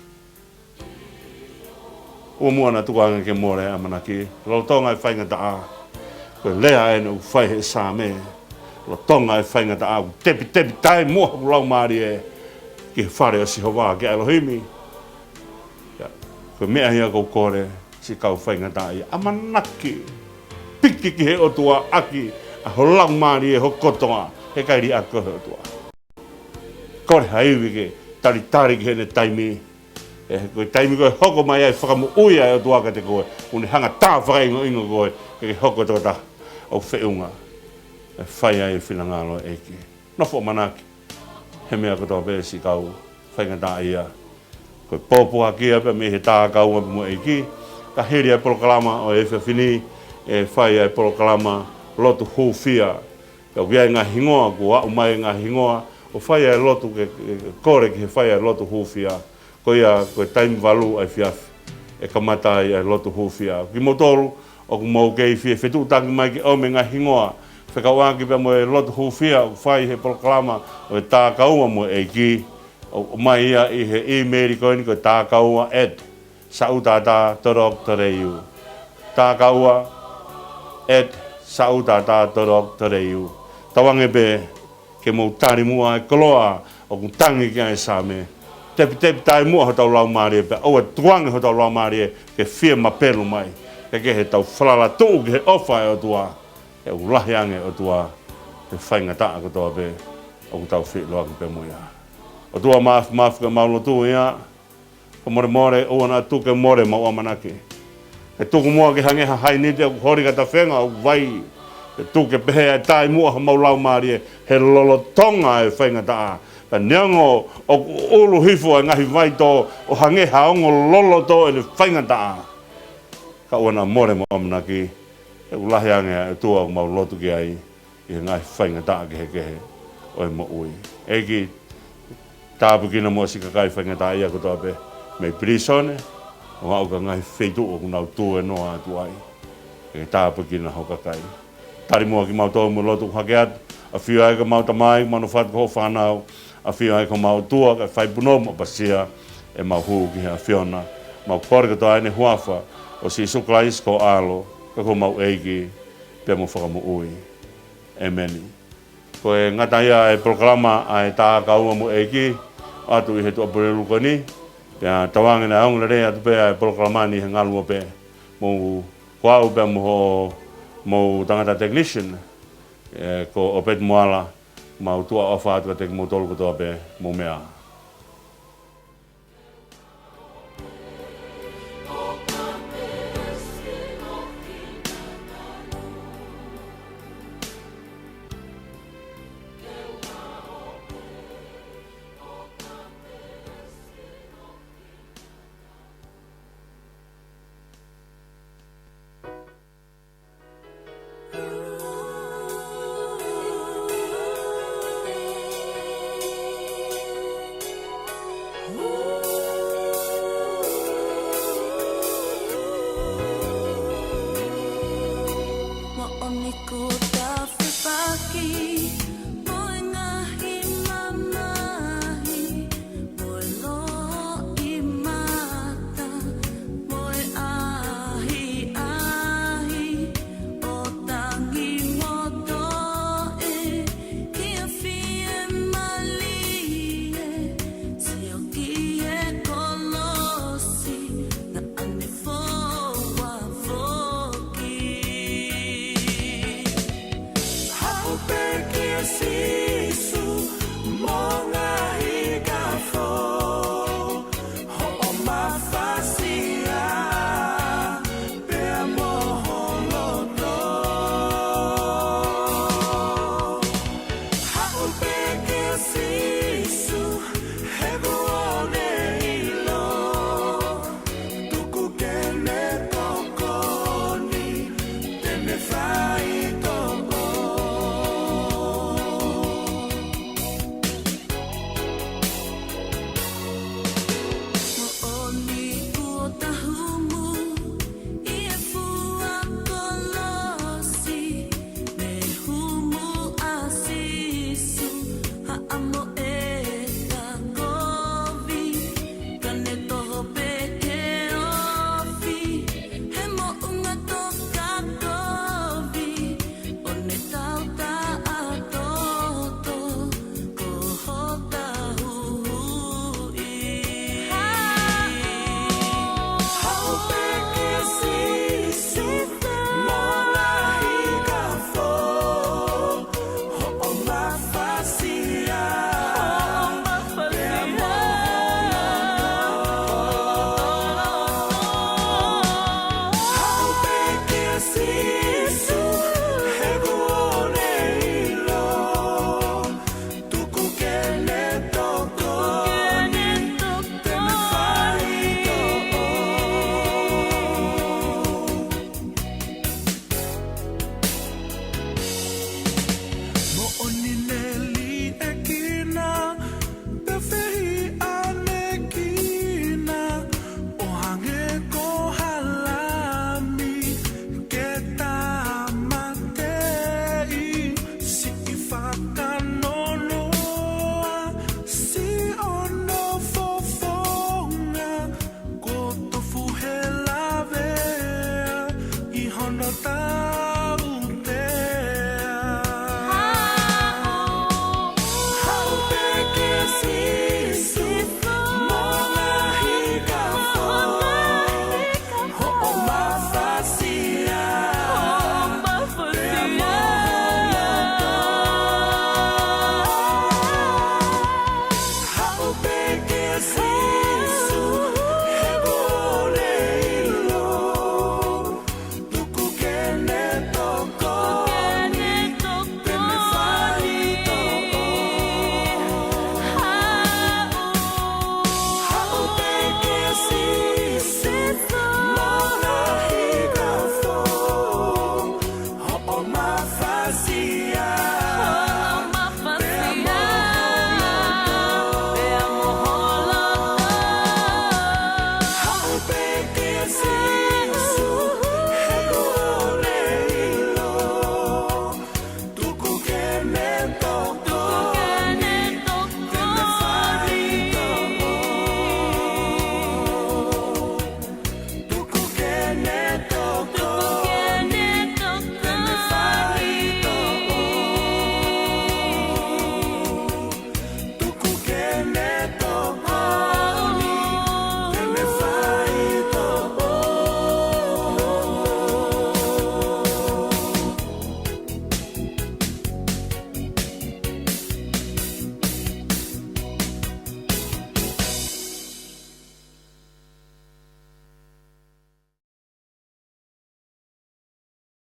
ʻUa muʻa naʻa tuku ange ke mole e ʻamanaki, lolotonga e faingataʻa. Ko e lea eni ʻoku fai he Saame. Lolotonga e faingataʻa ʻoku tepitepi taʻimuʻa hoku laumālie ki he fale ʻo Sihova, kia ʻElohimi. Ia, ko e meʻa ia ʻoku ou kole, siʻi kau faingataʻaʻia, ʻamanaki. Piki ki he ʻOtua ʻaki ʻa ho laumālie, ho kotoa, he ʻikai liʻaki koe he ʻOtua. Kole ha ivi ke talitali ki heʻene taimi. He ko e taimi ko ē ʻe hoko mai ai e fakamoʻui ʻa e ʻOtua kiate koe, ʻoku ne hanga ʻo tā fakaʻingoʻingo koe ke ke hoko ko e tokotaha ʻoku feʻunga ʻo fai ai e finangalo ʻo e ʻEiki. Nofo ʻamanaki he meʻa kotoa pē, siʻi kau faingataʻaʻia. Ko e pōpoaki ia pē mei he tā kaunga pē mo e ʻEiki, Ka hili ʻa e polokalama ʻo e efiafi ni, ʻe fai ʻa e polokalama lotu hūfia. Pea ʻoku ʻi ai e ngaahi hingoa, kuo aʻu mai e ngaahi hingoa, ʻo fai ʻa e lotu ke, ke, ke kole ke fai ʻa e lotu hūfia. Ko ia, ko e taimi valu ʻa e efiafi ʻe kamata ai ʻa e lotu hūfia. Kimoutolu ʻoku mou kei fie fetuʻutaki mai ke ʻomi e ngaahi hingoa, fekauʻaki pea mo e lotu hūfia ʻoku fai he polokalama ʻo e Tākaua mo e ʻEiki, ʻo, ʻomai ia ʻi he ʻīmeili ko eni ko e tākaua at saʻutata dot org dot au. Tākaua at saʻutata dot org dot au. Tauange pē ke mou tali muʻa e koloa ʻoku tangi ki ai e Saame. Tepitepi taʻimuʻa hotau laumālie pea ʻoua ʻe tukuange hotau laumālie ke fie mapelu mai. Ke ke he tau falala tuʻu ki he ʻofa ʻa e ʻOtua. He ʻoku lahi ange ʻOtua he faingataʻa kotoa pē ʻoku tau feʻiloaki pea mo ia. ʻOtua Māfimafi, ko ʻemau lotu ia, fakamolemole, ʻoua naʻa tuku ke mole ʻemau ʻamanaki. Ke tuku muʻa ke hangē ha hainiti ʻoku holi ka tafenga ʻoku vai. Ke tuku ke pehē ʻa e taʻimuʻa homau laumālie he lolotonga e faingataʻa. Ka neongo ʻoku ʻulu hifo e ngaahi vai tō ʻo hangē ha ongo loloto ʻene faingataʻa, ka ʻoua naʻa mole ʻemau ʻamanaki. He ʻoku lahi ange ʻa e ʻOtua ʻoku mau lotu ki ai ʻi he ngaahi faingataʻa kehekehe ʻo e moʻui. ʻEiki, tāpuekina muʻa siʻi kakai faingataʻaʻia kotoa pē mei pilīsone, ʻo aʻu ki he ngaahi feituʻu ʻoku nau tuēnoa atu ai. Ke tāpuekina ho kakai. Tali muʻa kimautolu mo e lotu ʻoku hake atu. ʻAfio ai ko homau Tamai, manofatu ko hoʻo fānau. ʻAfio ai ko homau ʻOtua, kae fai punou mo ʻapasia ʻemau hū ki he ʻAfiona. Mau kole kotoa ʻi he huafa ʻo Sīsū Kalaisi ko ho ʻAlo, ko homau ʻEiki pea mo Fakamoʻui. ʻĒmeni. Ko e ngata ia e polokalama ʻa e Tākaua mo e ʻEiki ʻoatu ʻi he Tuʻapulelulu ko eni. Pea tauange naʻe ongo lelei atu pē ʻa e polokalama ni he ngaluope. Mou, ko au pea mo hoʻomou tangata technician, ē, ko ʻOpeti Moala, mau tuʻa ʻofa atu kiate kimoutolu kotoa pē, mou meʻa ā.